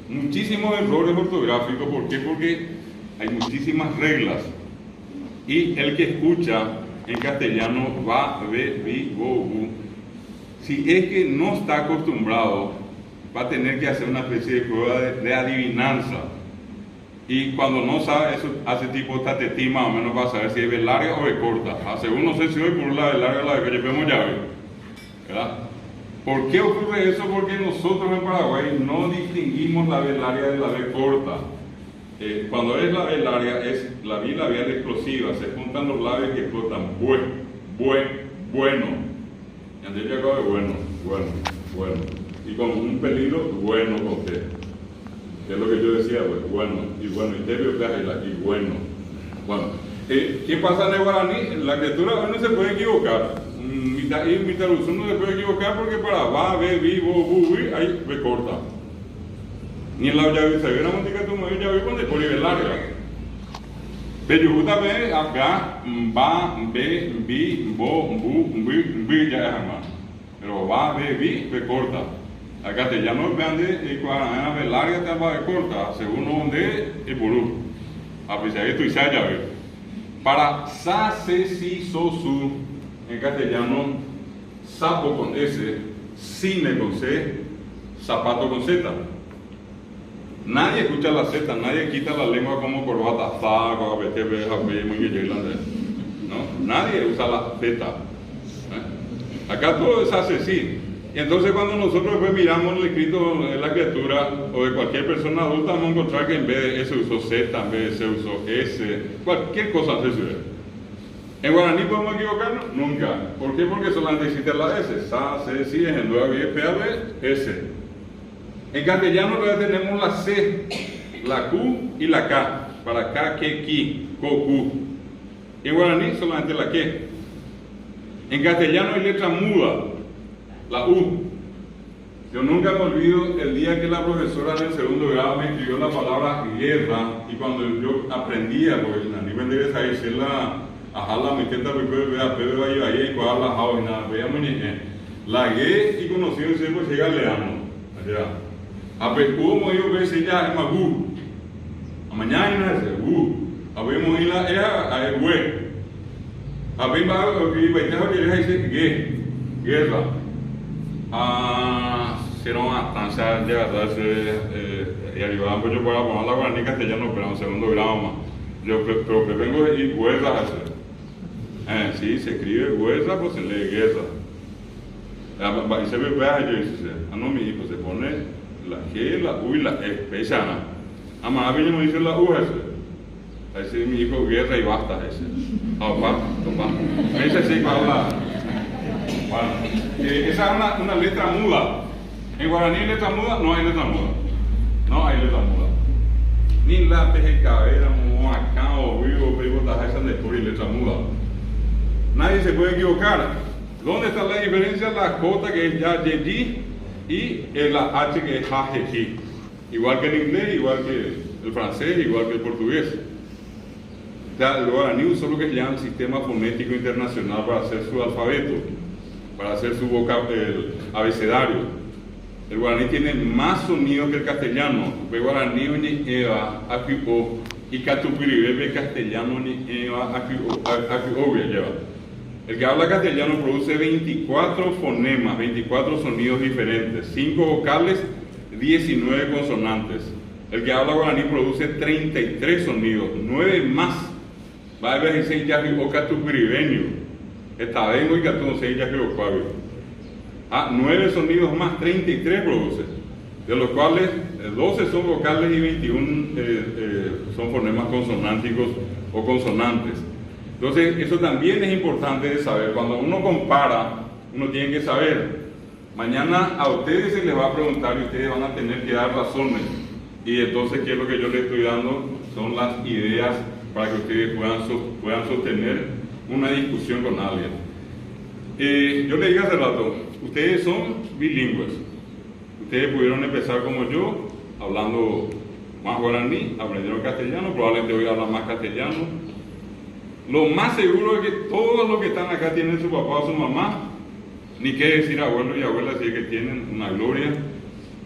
Speaker 1: Muchísimos errores ortográficos. ¿Por qué? Porque hay muchísimas reglas. Y el que escucha en castellano va, ve, vi, go, bu. Si es que no está acostumbrado, va a tener que hacer una especie de prueba de adivinanza. Y cuando no sabe, eso hace tipo tatetí más o menos para saber si es B larga o B corta. Ah, según no sé si hoy por la B larga o la B corta, llave. ¿Verdad? ¿Por qué ocurre eso? Porque nosotros en Paraguay no distinguimos la B larga de la B corta. Cuando es la B larga es la bilabial explosiva, se juntan los labios y explotan. Bue, bue, bueno. Y antes yo acabo de bueno, bueno, bueno. Y con un peligro bueno con T. Que es lo que yo decía, pues, bueno, y bueno, y te veo y bueno. Bueno, Eh, ¿qué pasa en el guaraní? La criatura hoy no se puede equivocar. Un mitad I, un mitad no se puede equivocar porque para va, ve, vi, bo, bu, vi, ahí ve corta. Ni en la llave se ve la música tu me llave cuando por nivel larga. Pejuta ve acá, va, ve, vi, bo, bu, vi, vi, ya es más. Pero va, ve, vi, ve corta. Acá castellano vean de y cuando ve larga te va de corta, según donde y burú. A pesar de esto y ya ve. Para sa, se, si, so, su, en castellano, sapo con S, cine con C, zapato con Z. Nadie escucha la Z, nadie quita la lengua como corbata, za, ¿no? Nadie usa la Z. ¿Eh? Acá todo es así. Y entonces cuando nosotros después miramos el escrito de la criatura o de cualquier persona adulta, vamos a encontrar que en vez de S usó Z, en vez de S usó S, cualquier cosa se sube. ¿En guaraní podemos equivocarnos? Nunca. ¿Por qué? Porque solamente existe la S. Sa, C, C, en 9, P, A, B, S. En castellano todavía tenemos la C, la Q y la K. Para K, K, Ki, Ko, Q. En guaraní solamente la K. En castellano hay letra muda, la U. Yo nunca me olvido el día que la profesora en el segundo grado me escribió la palabra guerra y cuando yo aprendía, porque a nivel de esa la ajá la miteta la G y conocido se pues llega leano. Allá. A pe hubo yo ve se ya es magu. A mañana no es u. A ve mo la e a e we. A ve va que va a que dice G. Guerra. Ah, será una estancia de verdad y arriba pues yo para poner la guaraní castellano pero en segundo grado más. Yo pero que vengo y guerra sí, se escribe guerra, pues se lee guerra. Y se ve, yo dice, ah no, mi hijo, se pone la G, la U y la E, pesana. Amá, me dice la U, ese. Ahí dice mi hijo, guerra y basta, ese. Ah, pa, pa. Me dice así, para la. Bueno, esa es una letra muda. En guaraní, letra muda, no hay letra muda. No hay letra muda. Ni la P, K, mo, acá, o vivo, pero esa de letra muda. Nadie se puede equivocar. ¿Dónde está la diferencia? La J que es ya G y la H que es H G. Igual que el inglés, igual que el francés, igual que el portugués. O sea, el guaraní usó lo que se llama el sistema fonético internacional para hacer su alfabeto, para hacer su el abecedario. El guaraní tiene más sonidos que el castellano. El guaraní ni eva, o y catupiribe castellano ni eva, o lleva. El que habla castellano produce 24 fonemas, 24 sonidos diferentes, 5 vocales, 19 consonantes. El que habla guaraní produce 33 sonidos, 9 más. Va a ver si ya o catupiribeño. Esta vengo y catu seis ya Ah, 9 sonidos más, 33 produce, de los cuales 12 son vocales y 21 son fonemas consonánticos o consonantes. Entonces, eso también es importante de saber. Cuando uno compara, uno tiene que saber. Mañana a ustedes se les va a preguntar y ustedes van a tener que dar razones. Y entonces, ¿qué es lo que yo les estoy dando? Son las ideas para que ustedes puedan sostener una discusión con alguien. Yo les dije hace rato, ustedes son bilingües. Ustedes pudieron empezar como yo, hablando más guaraní, aprendieron castellano, probablemente hoy hablan más castellano. Lo más seguro es que todos los que están acá tienen su papá o su mamá, ni qué decir abuelo y abuela, si es que tienen una gloria.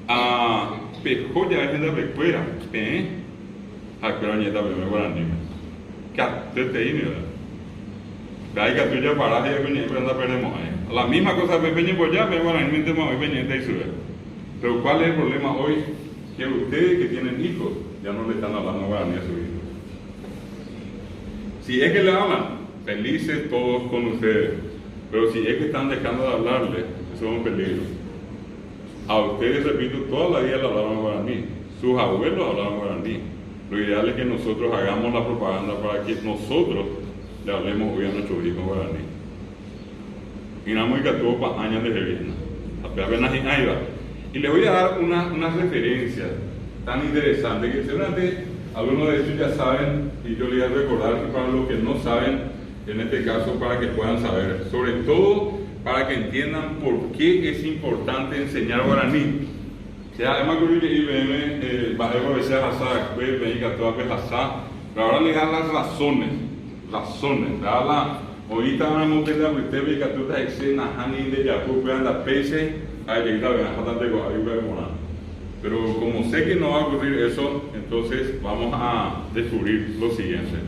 Speaker 1: A pejoya es de la pecuera, ¿eh? A cuera nieta primero guaraní. La misma cosa Pero ¿cuál es el problema hoy? Que ustedes que tienen hijos ya no le están hablando guaraní a su hijo. Si es que le hablan, felices todos con ustedes. Pero si es que están dejando de hablarle, eso es un peligro. A ustedes, repito, toda la vida le hablaron guaraní. Sus abuelos hablaron guaraní. Lo ideal es que nosotros hagamos la propaganda para que nosotros le hablemos hoy a nuestros hijos guaraní. Y nada más que tuvo pa años de Viena. Apenas ahí va. Y les voy a dar una referencia tan interesante que seguramente Algunos de hecho ya saben, y yo les voy a recordar, y para los que no saben, en este caso para que puedan saber, sobre todo para que entiendan por qué es importante enseñar guaraní. Che ha'éma kuri he'i peẽme mba'épa ohecha hasa va'ekue peẽ ikatu ápe hasa, pero ahora les da las razones, razones, da la oĩta ramo pende apytépe ikatúta he'ise nahániri ndejapu upéva ndapéichai ha ejeýta peẽ aháta ndeko'águi pya'e porã. Pero como sé que no va a ocurrir eso, entonces vamos a descubrir lo siguiente.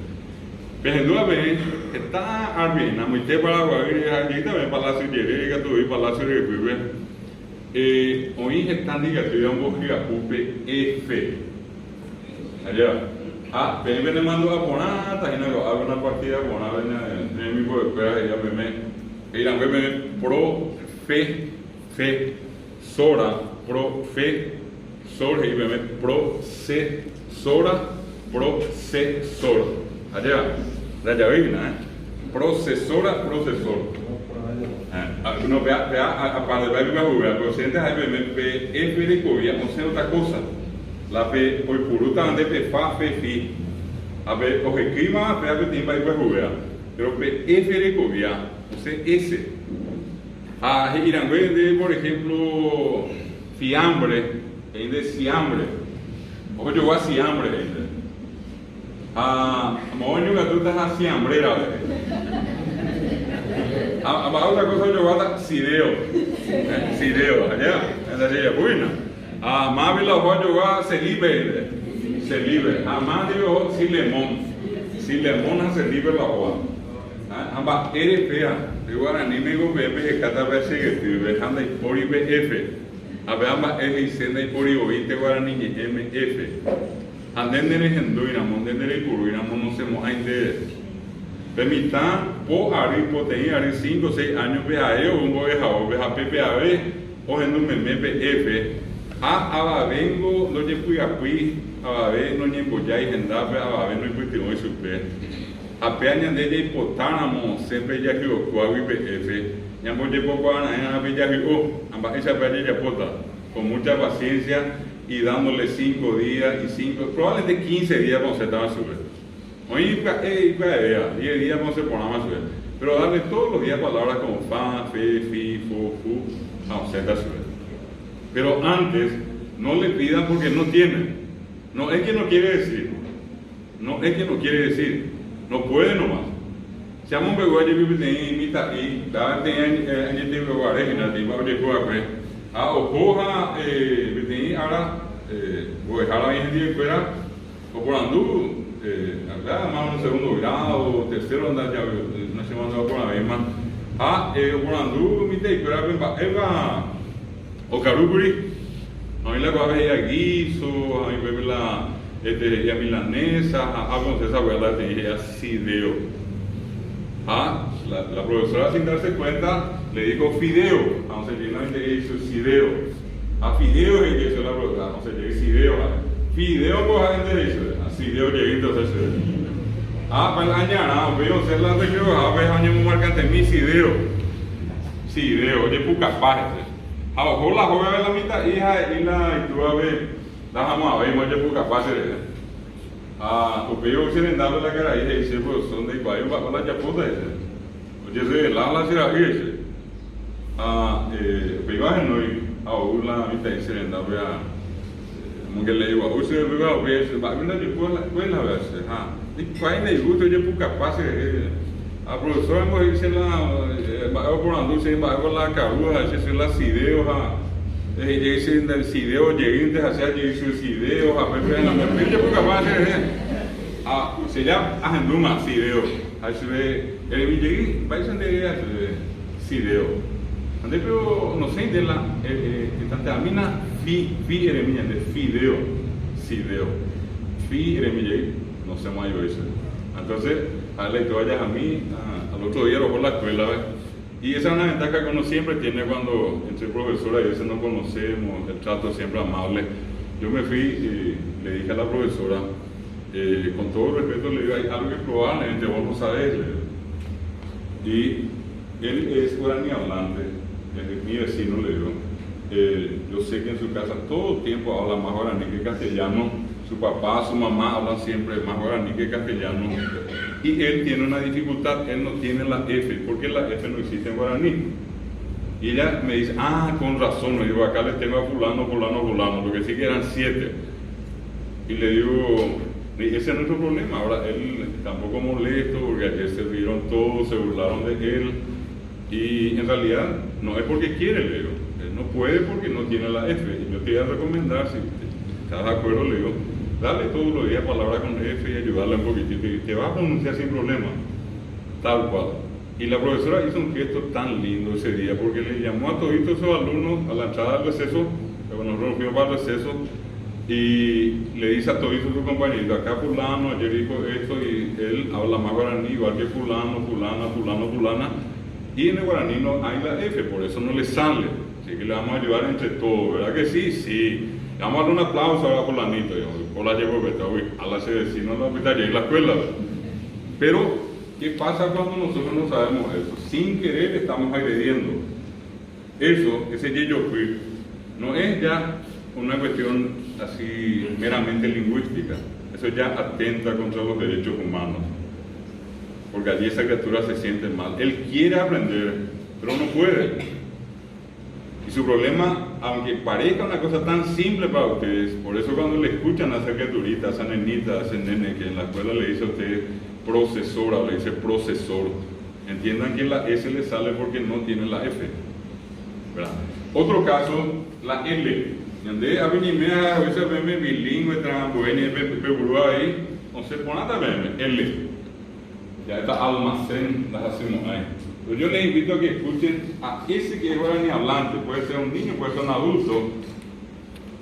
Speaker 1: Pehendúva peẽ heta árape amoite Paraguaýre ha ejeýta peẽ Palacio jerére ikatu voi Palacio ryepýpe. Oĩ heta ndikatúiva ombohyapu pe F. Ajépa? Ha peẽ penemandu'a porãta hína ko'ápe una partida porã pene remimbo'ekuéra he'íva peẽme, he'irangue peẽme pro fe fe sora, pro fe sor he'i peẽme pro se sora, pro se sor. Ajépa? Ndajavýi hína, eh? Procesora, procesor. No, pea, pea, aparte, pea ipyahuvea, pero chénte ha'e peẽme pe F rekovia osẽ otra cosa. La pe oipurútava nde pe fa, fe, fi. Ha pe ohekýimava pea peteĩ mba'e ipyahuvea. Pero pe F rekovia osẽ S. Ha he'irangue nde, por ejemplo, fiambre, he'i nde siambre. Ojogua siambre, he'i nde. Ha moõ oñongatúta ha siambrera rehe. Ha mba'e otra cosa ojoguáta? Sideo. Sideo, ajépa? Ndajejapúina. Ha mávape la oho ojogua Celipe he'ive. Celipe. Ha máva ndive oho Silemón. Silemón ha Celipe la ohóva. Ha mba'ére péva? Pe guaraníme ko peẽ pehekáta pe achegetýpe ha ndaipóri pe F. Ha péva mba'e he'ise ndaipóri voínte guarani ñe'ẽme F. Ha nde nerehendúiramo, nde ndereipurúiramo nosẽmo'ãi ndéve. Pe mitã po ary, poteĩ ary, cinco, seis áñope ae ou mbo'ehaópe ha pépe ave ohendu meme pe F, ha avavéngo ndojepy'apýi, avave noñembojái hendápe, avave noipytyvõi chupe. Ha péa ñande jaipotáramo osẽ pe jahy'okuágui pe F, ñambojepokuaara'ẽrã pe jahy'o, ha mba'éichapa jajapóta? Con mucha paciencia y dándole cinco días y cinco, probablemente quince días-pa osẽtava chupe. Oĩ pya'e ipya'evéva, diez días-pa osẽ porãva chupe. Pero darle todos los días palabras como fa, fe, fi, fo, fu, ha osẽta chupe. Pero antes, no le pidan porque no tiene. No es que no quiere decir. No es que no quiere decir. No puede nomás. Che amombe'u jepi peteĩ mitã'i, péva peteĩ añeteguare hína, peteĩ mba'e ojehu va'ekue. Ha oho ha peteĩ ára mbo'ehára oĩ hendivekuéra oporandu, péva más un segundo grado, tercero nachemandu'a porãvéima. Ha oporandu mitã'ikuérape mba'épa okarúkuri. Oĩ la ko'ápe he'íva guiso, ha oĩ upépe la he'íva milanesa, ha ápe osẽ saguéva la peteĩ he'íva sideo. Ha la, la profesora sin darse cuenta le dijo fideo, ha osẽ jey la mitã'i he'i sideo. Ha fideo he'i jey chupe la profesora, ha osẽ jey sideo ha'e. Fideo ko ha'énte he'i chupe, ha sideo jeýnte osẽ chupe. Ha pa la añarã, upéi osẽ la recreohápe ha oñemomarkantemi sideo. Sideo, ojepukapa hese. Ha oho la hógape la mitã'i ha he'i la itúvape ndahamo'ãvéima ojepukapa che rehe. Ha upéi ou che rendápe la karai he'i che profesor ndaikuaái mba'épa la ajapóta he'i. Ojerrevela la che ra'y he'i che. Ha upéi ahenói ha ou la mitã'i che rendápe ha omongelei gua'u che upéva upéi he'i che mba'épa ndajepúva la escuela-pe che ha ndaikuaái ndaigústo ojepukapa che rehe. Ha profesor ambo he'i che la mba'e oporandu che mba'épa la akaru ha che che la sideo ha he'i jey che nde sideo jeýnte ha che ajei che sideo ha pépe ha pépe ojepukapa che rehe ha che ja ahendúma sideo ha chupe eremi jey mba'éicha nde ere chupe sideo ha nde pero nosẽi nde la etanteamína fi fi eremi ñande fideo sideo fi eremi jey nosẽmo'ãi voi chupe entonces Ha la itúva jahami al otro día roho la escuela-pe. Y esa es una ventaja que uno siempre tiene cuando entre profesora y veces nos conocemos, el trato siempre amable. Yo me fui y le dije a la profesora, con todo respeto le digo, hay algo que probablemente vos no sabés, le digo. Y él es guaraní hablante, es mi vecino, le digo. Yo sé que en su casa todo el tiempo habla más guaraní que castellano. Su papá, su mamá hablan siempre más guaraní que castellano. Y él tiene una dificultad, él no tiene la F, porque la F no existe en guaraní. Y ella me dice, ah, con razón, me digo, acá le tengo a fulano, fulano, fulano, lo que sí que eran 7. Y le digo, ese es nuestro problema. Ahora, él está un poco molesto porque ayer se rieron todos, se burlaron de él. Y en realidad no es porque quiere, le digo. Él no puede porque no tiene la F. Y yo te voy a recomendar, si estás de acuerdo, le digo, dale todos los días palabra con F y ayudarle un poquitito. Y te va a pronunciar sin problema. Tal cual. Y la profesora hizo un gesto tan lindo ese día porque le llamó a toditos esos alumnos a la entrada del receso, cuando nosotros fuimos para el receso, y le dice a toditos sus compañeritos, acá fulano, ayer dijo esto, y él habla más guaraní, igual que fulano, fulana, fulano, fulana, y en el guaraní no hay la F, por eso no le sale. Así que le vamos a ayudar entre todos, ¿verdad que sí? Sí. Le vamos a dar un aplauso a fulanito, digamos, hola, llevo, vete, uy, a la vecino, a la mitad, en la escuela, ¿verdad? Pero, ¿qué pasa cuando nosotros no sabemos eso? Sin querer estamos agrediendo. Eso, ese yeyopi, no es ya una cuestión así meramente lingüística. Eso ya atenta contra los derechos humanos. Porque allí esa criatura se siente mal. Él quiere aprender, pero no puede. Y su problema, aunque parezca una cosa tan simple para ustedes, por eso cuando le escuchan a esa criaturita, a esa nenita, a ese nene que en la escuela le dice a ustedes procesora, le dice procesor, entiendan que la S le sale porque no tiene la F, ¿verdad? Otro caso, la L. Ñande, a mí me a veces me bilingüe, trambuene, pe, pe, burúa ahí, no sé, pon nada, me, L. Ya está almacén, las hacemos ahí. Pero yo les invito a que escuchen a ese que es guaraní hablante, puede ser un niño, puede ser un adulto,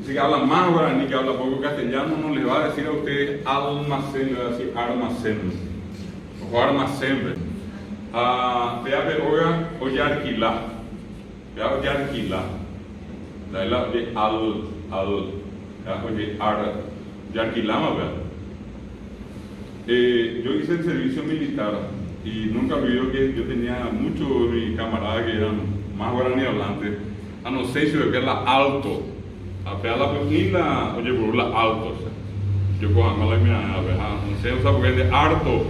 Speaker 1: ese que habla más guaraní, que habla poco castellano, no les va a decir a ustedes almacén, le va a decir armacén. Ojo, armacén. Ah, vea, ve, oiga, oyarquilá. Vea, oyarquilá. La la de al, al, ya, oye, ar, yarquilá, más vea. Yo hice el servicio militar y nunca olvido que yo tenía muchos de mis camaradas que eran más guaraní hablantes. A no ser si que era alto. A pegar la ni la, oye, por la alto. O sea, yo cojo a la mira, a ver, a no sé, o sea, porque es de harto.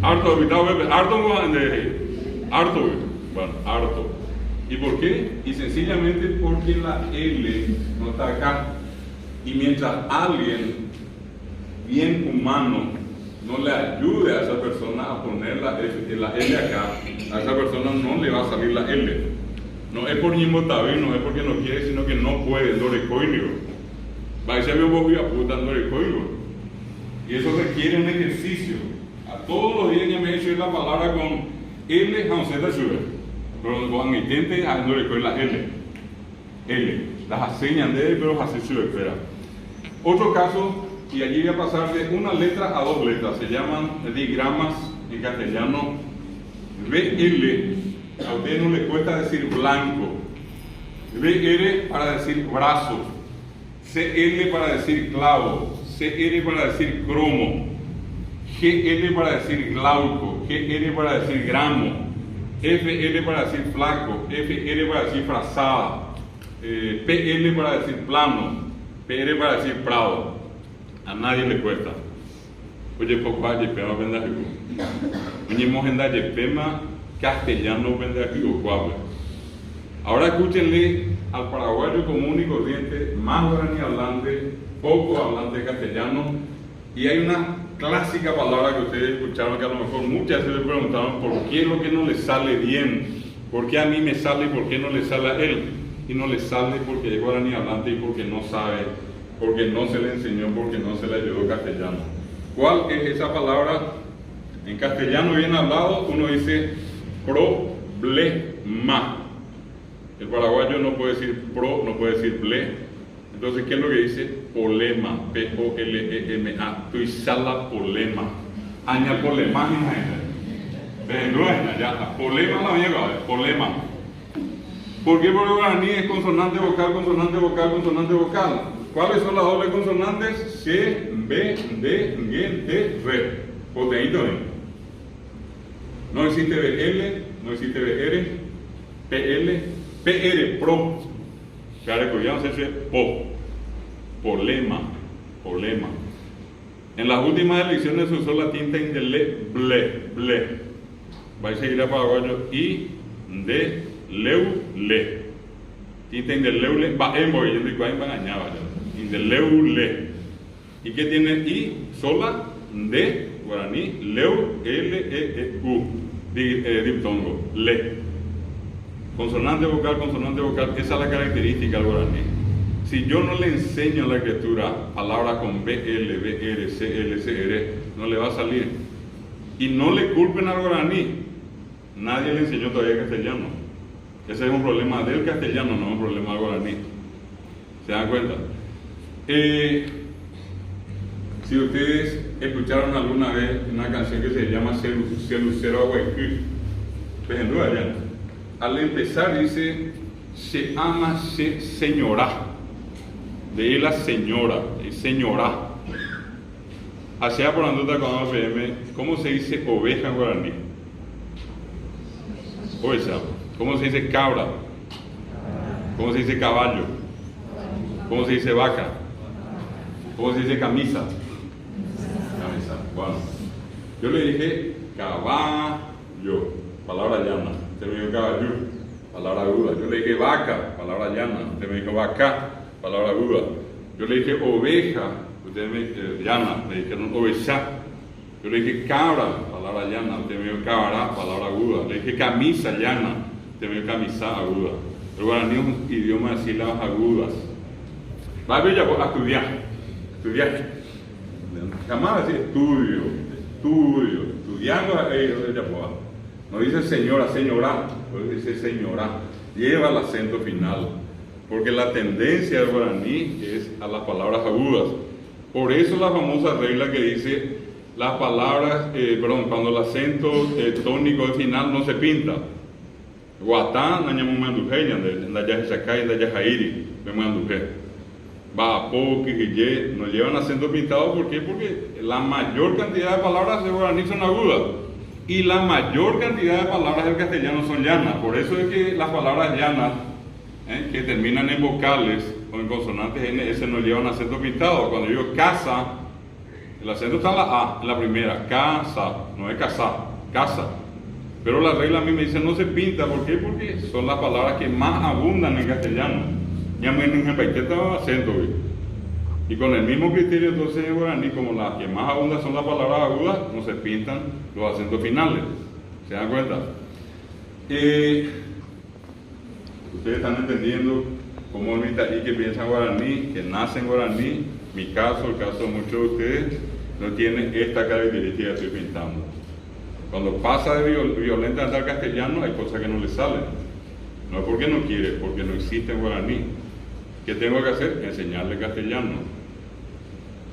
Speaker 1: Harto, habitado, bebé, harto, no, de, harto, bebé. Bueno, harto. ¿Y por qué? Y sencillamente porque la L no está acá. Y mientras alguien bien humano no le ayude a esa persona a poner la F, la L acá, a esa persona no le va a salir la L. No es por ñimbotaví, no es porque no quiere, sino que no puede, no le coigo. Va a ser mi a puta, no le coigo. Y eso requiere un ejercicio. A todos los días ya me he hecho la palabra con L, a Z sube. Pero con intente, a no le coigo la L. L. Las señas de él, pero así sube, espera. Otro caso, y allí voy a pasar de una letra a dos letras, se llaman digramas en castellano. BL, a ustedes no les cuesta decir blanco. BR para decir brazo, CL para decir clavo, CR para decir cromo, GL para decir glauco, GR para decir gramo, FL para decir flaco, FR para decir frazada, PL para decir plano, PR para decir prado. A nadie le cuesta. Oye, poco a yepema vende aquí. Oye, mojenda yepema castellano vende aquí o cuable. Ahora escúchenle al paraguayo común y corriente, más guaraní hablante, poco hablante castellano, y hay una clásica palabra que ustedes escucharon que a lo mejor muchas veces le preguntaron por qué es lo que no le sale bien, por qué a mí me sale y por qué no le sale a él. Y no le sale porque es guaraní hablante y porque no sabe, porque no se le enseñó, porque no se le ayudó castellano. ¿Cuál es esa palabra? En castellano bien hablado uno dice problema. El paraguayo no puede decir pro, no puede decir ble. Entonces, ¿qué es lo que dice? Polema, P O L E M A. Tuizala polema. Aña polema, imagínate. Ya, polema la mierda, polema. ¿Por qué? Porque guaraní es consonante, vocal, consonante, vocal, consonante, vocal. ¿Cuáles son las dobles consonantes? C, B, D, G, T, R. Poteíto, ¿eh? No existe BL, no existe BR, PL, PR, pro. Claro, ya no se dice po. Polema. Problema. En las últimas elecciones se usó la tinta indeleble, ble. Vais a ir a paraguayo I, D, leu, le. Tinta indeleble, mba'e mboy, yo ndoikuaái mba'añáva yo. Indeleble. ¿Y qué tiene I? Sola, D, guaraní, leu, L, E, E, U. Diptongo, le. Consonante vocal, consonante vocal, esa es la característica del guaraní. Si yo no le enseño a la criatura palabras con B, L, B, R, C, L, C, R, no le va a salir. Y no le culpen al guaraní. Nadie le enseñó todavía castellano. Ese es un problema del castellano, no es un problema del guaraní. ¿Se dan cuenta? Si ustedes escucharon alguna vez una canción que se llama Celucero Aguayquí, pues en duda ya. Al empezar dice, se ama, se señora. De la señora, de señora. Hacia por anduta con APM, ¿cómo se dice oveja en guaraní? Oveja. ¿Cómo se dice cabra? ¿Cómo se dice caballo? ¿Cómo se dice vaca? ¿Cómo se dice camisa? Camisa. Bueno, yo le dije caballo, palabra llana. Usted me dijo caballo, palabra aguda. Yo le dije vaca, palabra llana. Usted me dijo vaca, palabra aguda. Yo le dije oveja, usted me llana, me dijeron oveja. Yo le dije cabra, palabra llana. Usted me dijo cabra, palabra aguda. Le dije camisa llana, usted me dijo camisa aguda. El guaraní es un idioma de sílabas agudas. Va a ver ya, a estudiar. Estudiar. Jamás decir estudio, estudio, estudiando, ya puedo. No dice señora, señora, pues dice señora. Lleva el acento final, porque la tendencia del guaraní es a las palabras agudas. Por eso la famosa regla que dice las palabras, perdón, cuando el acento tónico es final no se pinta. Guatá, nañamumanduje, ñande, ndayajechacay, ndayajairi, memanduje. Bapo, quijillé, no llevan acento pintado, ¿por qué? Porque la mayor cantidad de palabras del guaraní son agudas y la mayor cantidad de palabras del castellano son llanas. Por eso es que las palabras llanas, que terminan en vocales o en consonantes N, S no llevan acento pintado. Cuando yo digo casa, el acento está en la A, en la primera, casa, no es casa, casa. Pero la regla a mí me dice no se pinta, ¿por qué? Porque son las palabras que más abundan en castellano. Ya me dicen, acento, güey. Y con el mismo criterio entonces en guaraní, como las que más abundan son las palabras agudas, no se pintan los acentos finales. ¿Se dan cuenta? Ustedes están entendiendo cómo el mitaí que piensa en guaraní, que nace en guaraní, mi caso, el caso de muchos de ustedes, no tiene esta característica que estoy pintando. Cuando pasa de violentamente al castellano, hay cosas que no le salen. No es porque no quiere, es porque no existe en guaraní. ¿Qué tengo que hacer? Enseñarle castellano.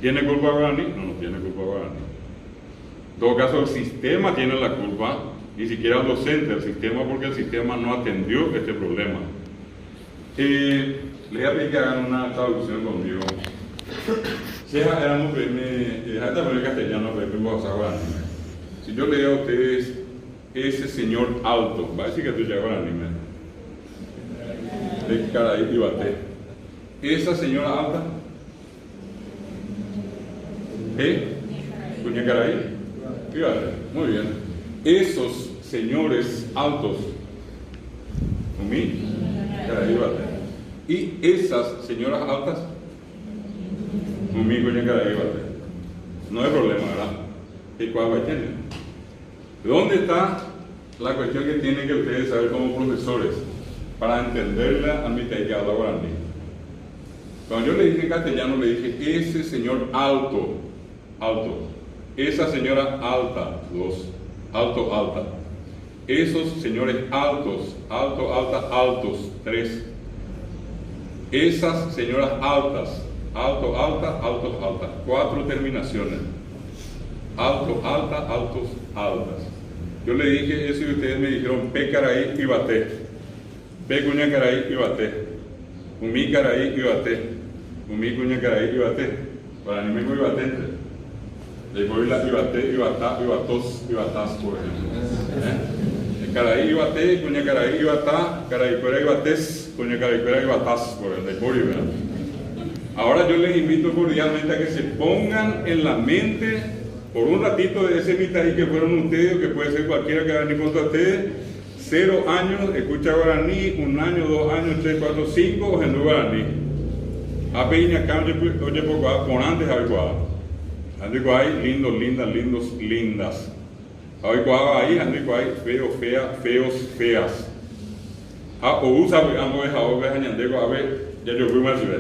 Speaker 1: ¿Tiene culpa guaraní? No, no tiene culpa guaraní. En todo caso, el sistema tiene la culpa, ni siquiera el docente, el sistema, porque el sistema no atendió este problema. Les voy a pedir que hagan una traducción conmigo. Si éramos primer, déjate poner castellano, pero después voy a usar guaraní. Si yo le digo a ustedes, ese señor alto, va a decir que tú ya guaraní, ¿me? De cara y bate. Esa señora alta, ¿eh? Cuña Caraí, fíjate, muy bien. Esos señores altos, Umi, Caraí, bate. Y esas señoras altas, Umi, Cuña Caraí, bate. No hay problema, ¿verdad? ¿Y cuál va a tener? ¿Dónde está la cuestión que tienen que ustedes saber como profesores para entenderla a mitad de cada guaraní? Cuando yo le dije en castellano, le dije ese señor alto, alto, esa señora alta, dos, alto, alta, esos señores altos, alto, alta, altos, tres, esas señoras altas, alto, alta, altos, altas, cuatro terminaciones, alto, alta, altos, altas. Yo le dije eso y ustedes me dijeron pe caraí y bate, pe cuña caraí y bate, umi caraí y bate, umi cuña caraí y bate, para mí me ibatente. Le voy la ibate, ibatá, ibatos, ibatás, por ejemplo. Caraí ibate, cuña caraí ibatá, caraí cuera ibates, cuña caraí cuera ibatás, por ejemplo. De por ¿verdad? Ahora yo les invito cordialmente a que se pongan en la mente por un ratito de ese mitad que fueron ustedes, o que puede ser cualquiera que va a venir contra ustedes, 0 años, escucha guaraní, 1 año, 2 años, 3, 4, 5, ohendu guaraní. Ha pe iñakã ojepokuaa porãnte ha oikuaa. Ha ndoikuaái lindo, linda, lindos, lindas. Ha oikuaa vai ha ndoikuaái feo, fea, feos, feas. Ha ou sapy'a mbo'ehaópe ha ñande ko'ápe jajopýma chupe.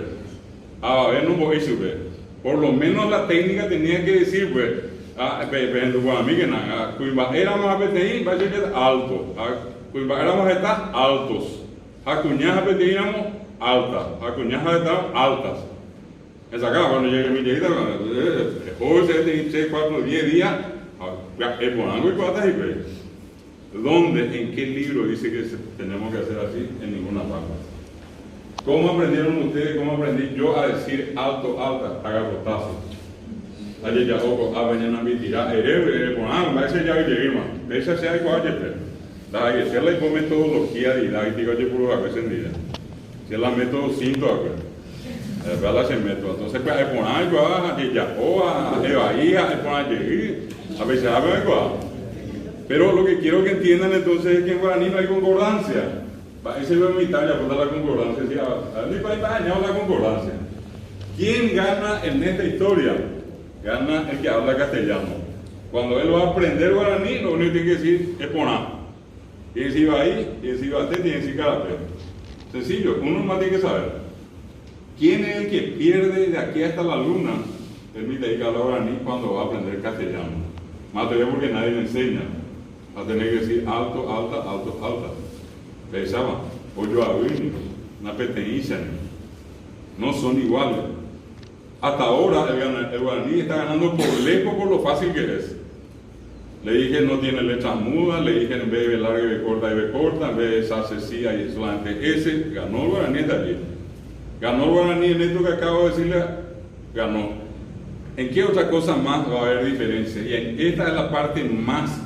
Speaker 1: Avave nombo'éi chupe. Por lo menos la técnica tenía que decir pues, ah, pe, pehendukuaamíkena, ah, kuimba'éramo ha peteĩ, mba'éicha alto, ha kuimba'éramo heta, altos, ha kuña ha peteĩramo, alta, ha kuña ha heta, altas. Hesakã, cuando llegue mi jeýta, eho che peteĩ 3, 4, 10 días, ha pya'e porã oikuaáta hikuái. ¿Dónde, en qué libro dice que tenemos que hacer así? En ninguna parte. ¿Cómo aprendieron ustedes, cómo aprendí yo a decir alto, alta? A garrotazo. Ajeja'o ko'ápe ñanambitira erégui ere porã, mba'éicha jave jeýma. Péicha che aikuaa jepe. Ndaha'eiete la ipo metodología didáctica ojepuru hague chendive. Che la método cinto akue. Upéva la che método. Entonces pya'e porã aikuaa, ajeja'o, ha'e vai, ha'e porã jey, ha peichahápe aikuaa. Pero lo que quiero que entiendan entonces es que en guaraní no hay concordancia. Mba'éicha ipa mitã ojapóta la concordancia si ndoikuaái mba'e la concordancia. ¿Quién gana en esta historia? Gana el que habla castellano. Cuando él va a aprender guaraní, lo único que tiene que decir es porã. Tiene que decir vai, tiene que decir bate, tiene que decir karape. Sencillo, uno más tiene que saber. ¿Quién es el que pierde de aquí hasta la luna? El mitad que habla guaraní cuando va a aprender castellano. Más todavía porque nadie le enseña. Va a tener que decir alto, alta, alto, alta. Pensaba, o yo una peteñiza. No son iguales. Hasta ahora el guaraní está ganando por lejos por lo fácil que es. Le dije no tiene letras mudas, le dije en vez de B larga y B corta y B corta, en vez de esa C, sí, hay solamente S, ganó el guaraní está allí. Ganó el guaraní en esto que acabo de decirle, ganó. ¿En qué otra cosa más va a haber diferencia? Y en esta es la parte más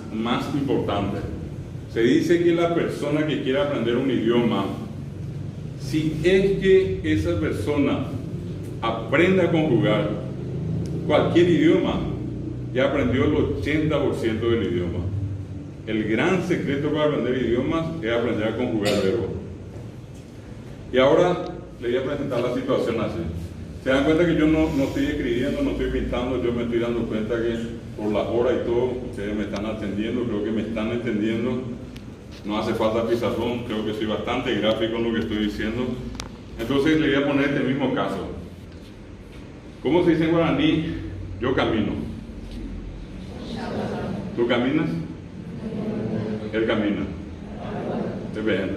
Speaker 1: importante. Se dice que la persona que quiere aprender un idioma, si es que esa persona aprende a conjugar cualquier idioma, ya aprendió el 80% del idioma. El gran secreto para aprender idiomas es aprender a conjugar verbos. Y ahora le voy a presentar la situación así. Se dan cuenta que yo no estoy escribiendo, no estoy pintando, yo me estoy dando cuenta que por la hora y todo, ustedes me están atendiendo, creo que me están entendiendo. No hace falta pizarrón, creo que soy bastante gráfico en lo que estoy diciendo. Entonces le voy a poner este mismo caso. ¿Cómo se dice en guaraní? Yo camino. ¿Tú caminas? Él camina. Depende.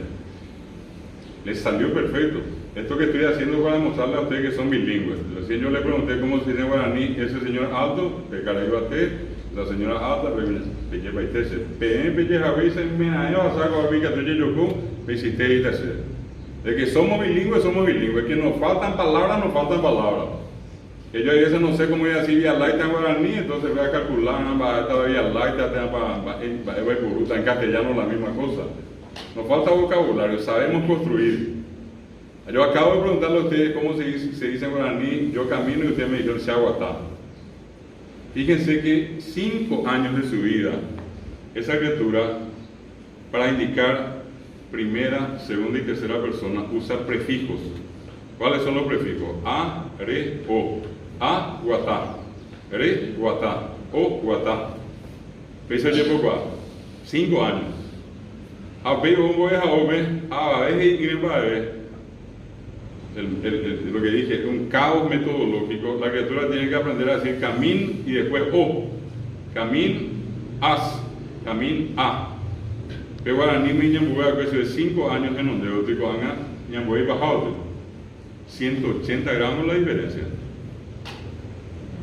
Speaker 1: Les salió perfecto. Esto que estoy haciendo para mostrarle a ustedes que son bilingües. Recién yo le pregunté cómo se dice en guaraní, ese señor alto, de Caraibate, la señora alta, de que somos bilingües, somos bilingües. Que nos faltan palabras, nos faltan palabras. Que yo a veces no sé cómo voy a decir Vía Láctea en guaraní, entonces voy a calcular, Vía Láctea, en castellano la misma cosa. Nos falta vocabulario, sabemos construir. Yo acabo de preguntarle a ustedes cómo se dice en guaraní, yo camino, y ustedes me dijeron se aguatá. Fíjense que 5 años de su vida, esa criatura, para indicar primera, segunda y tercera persona, usa prefijos. ¿Cuáles son los prefijos? A, re, o. A, guatá. Re, guatá. O, guatá. Pesa 5 años. A, B, O, B, A, O, B, A, B, Y, A, B. Lo que dije, un caos metodológico. La criatura tiene que aprender a decir camín y después o. Camín, as. Camín, a. Pero guaraní me ñambué a de 5 años en donde otro y coanga ñambué y bajado. 180 gramos la diferencia.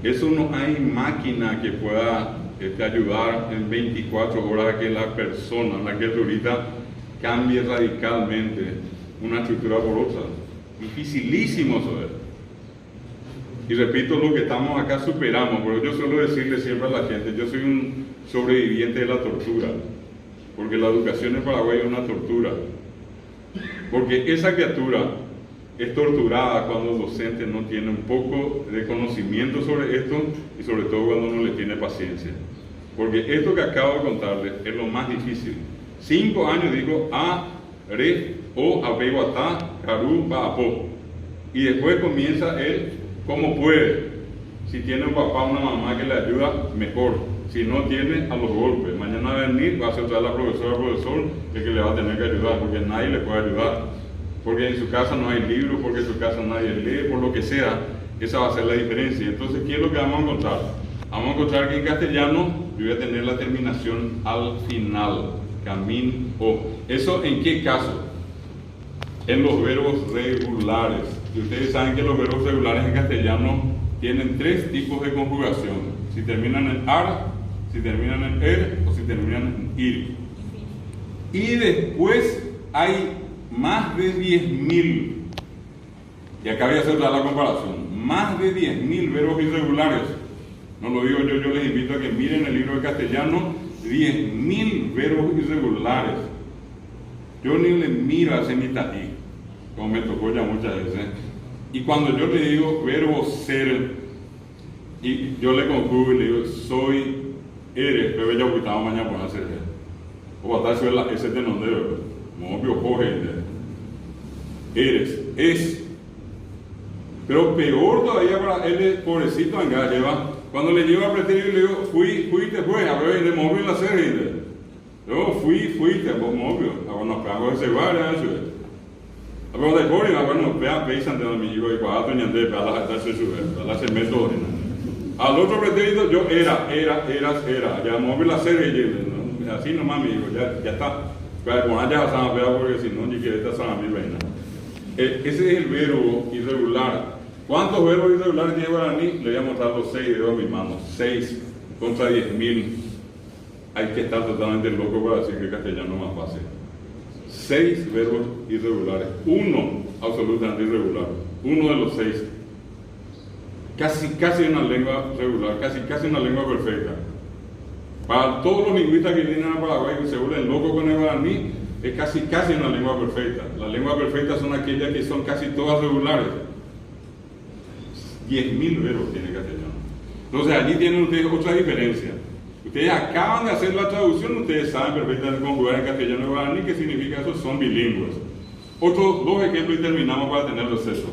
Speaker 1: Eso no hay máquina que pueda ayudar en 24 horas a que la persona, la criaturita, cambie radicalmente una estructura por otra. Dificilísimo eso es. Y repito, lo que estamos acá superamos, porque yo suelo decirle siempre a la gente, yo soy un sobreviviente de la tortura, porque la educación en Paraguay es una tortura. Porque esa criatura es torturada cuando el docente no tiene un poco de conocimiento sobre esto y sobre todo cuando no le tiene paciencia. Porque esto que acabo de contarles es lo más difícil. 5 años digo A, Re, O, A, P, Ta, Karu, Ba, Apo. Y después comienza él como puede. Si tiene un papá o una mamá que le ayuda, mejor. Si no tiene, a los golpes. Mañana va a venir, va a ser otra vez la profesora o profesor el que le va a tener que ayudar, porque nadie le puede ayudar. Porque en su casa no hay libros, porque en su casa nadie lee, por lo que sea, esa va a ser la diferencia. Entonces, ¿qué es lo que vamos a encontrar? Vamos a encontrar que en castellano yo voy a tener la terminación al final, camín o. ¿Eso en qué caso? En los verbos regulares. Y ustedes saben que los verbos regulares en castellano tienen 3 tipos de conjugación. Si terminan en ar, si terminan en er o si terminan en ir. Y después hay más de 10.000, y acá voy a hacer la comparación, más de 10.000 verbos irregulares. No lo digo yo, yo les invito a que miren el libro de castellano, 10.000 verbos irregulares. Yo ni le miro a ese mitad, como me tocó ya muchas veces. Y cuando yo le digo verbo ser, y yo le conjugo y le digo soy, eres, pero ya gustaba mañana por hacer eso. O hasta eso es la S de donde, como obvio, Jorge, eres, es. Pero peor todavía para él, pobrecito, anga, lleva. Cuando le lleva a pretérito y le digo, fui, fuiste, fue, a ver, de móvil la serie. Yo fui, fuiste, vos móvil. Ahora nos pegamos ese bar, eso. A ver, de por ahí, bueno, vea, peisan de mi hijo y cuatro, ñande, vea, la gente se sube, la se mete, Al otro pretérito, yo era, era, eras, era. Ya móvil la serie, y así nomás, mi hijo, ya, ya está. Pero bueno, ya se va a ver, porque si no, ni quiere estar a mi reina. Ese es el verbo irregular. ¿Cuántos verbos irregulares tiene guaraní? Le voy a mostrar los 6 dedos a mi mano. 6 contra 10.000. Hay que estar totalmente loco para decir que el castellano es más fácil. 6 verbos irregulares. 1 absolutamente irregular. 1 de los 6. Casi, casi una lengua regular, casi, casi una lengua perfecta. Para todos los lingüistas que vienen a Paraguay y se vuelven locos con el guaraní, es casi, casi una lengua perfecta. Las lenguas perfectas son aquellas que son casi todas regulares. 10.000 verbos tiene castellano. Entonces allí tienen ustedes otra diferencia. Ustedes acaban de hacer la traducción, ustedes saben perfectamente conjugar en castellano y guaraní, qué significa eso, son bilingües. Otros 2 ejemplos y terminamos para tener receso.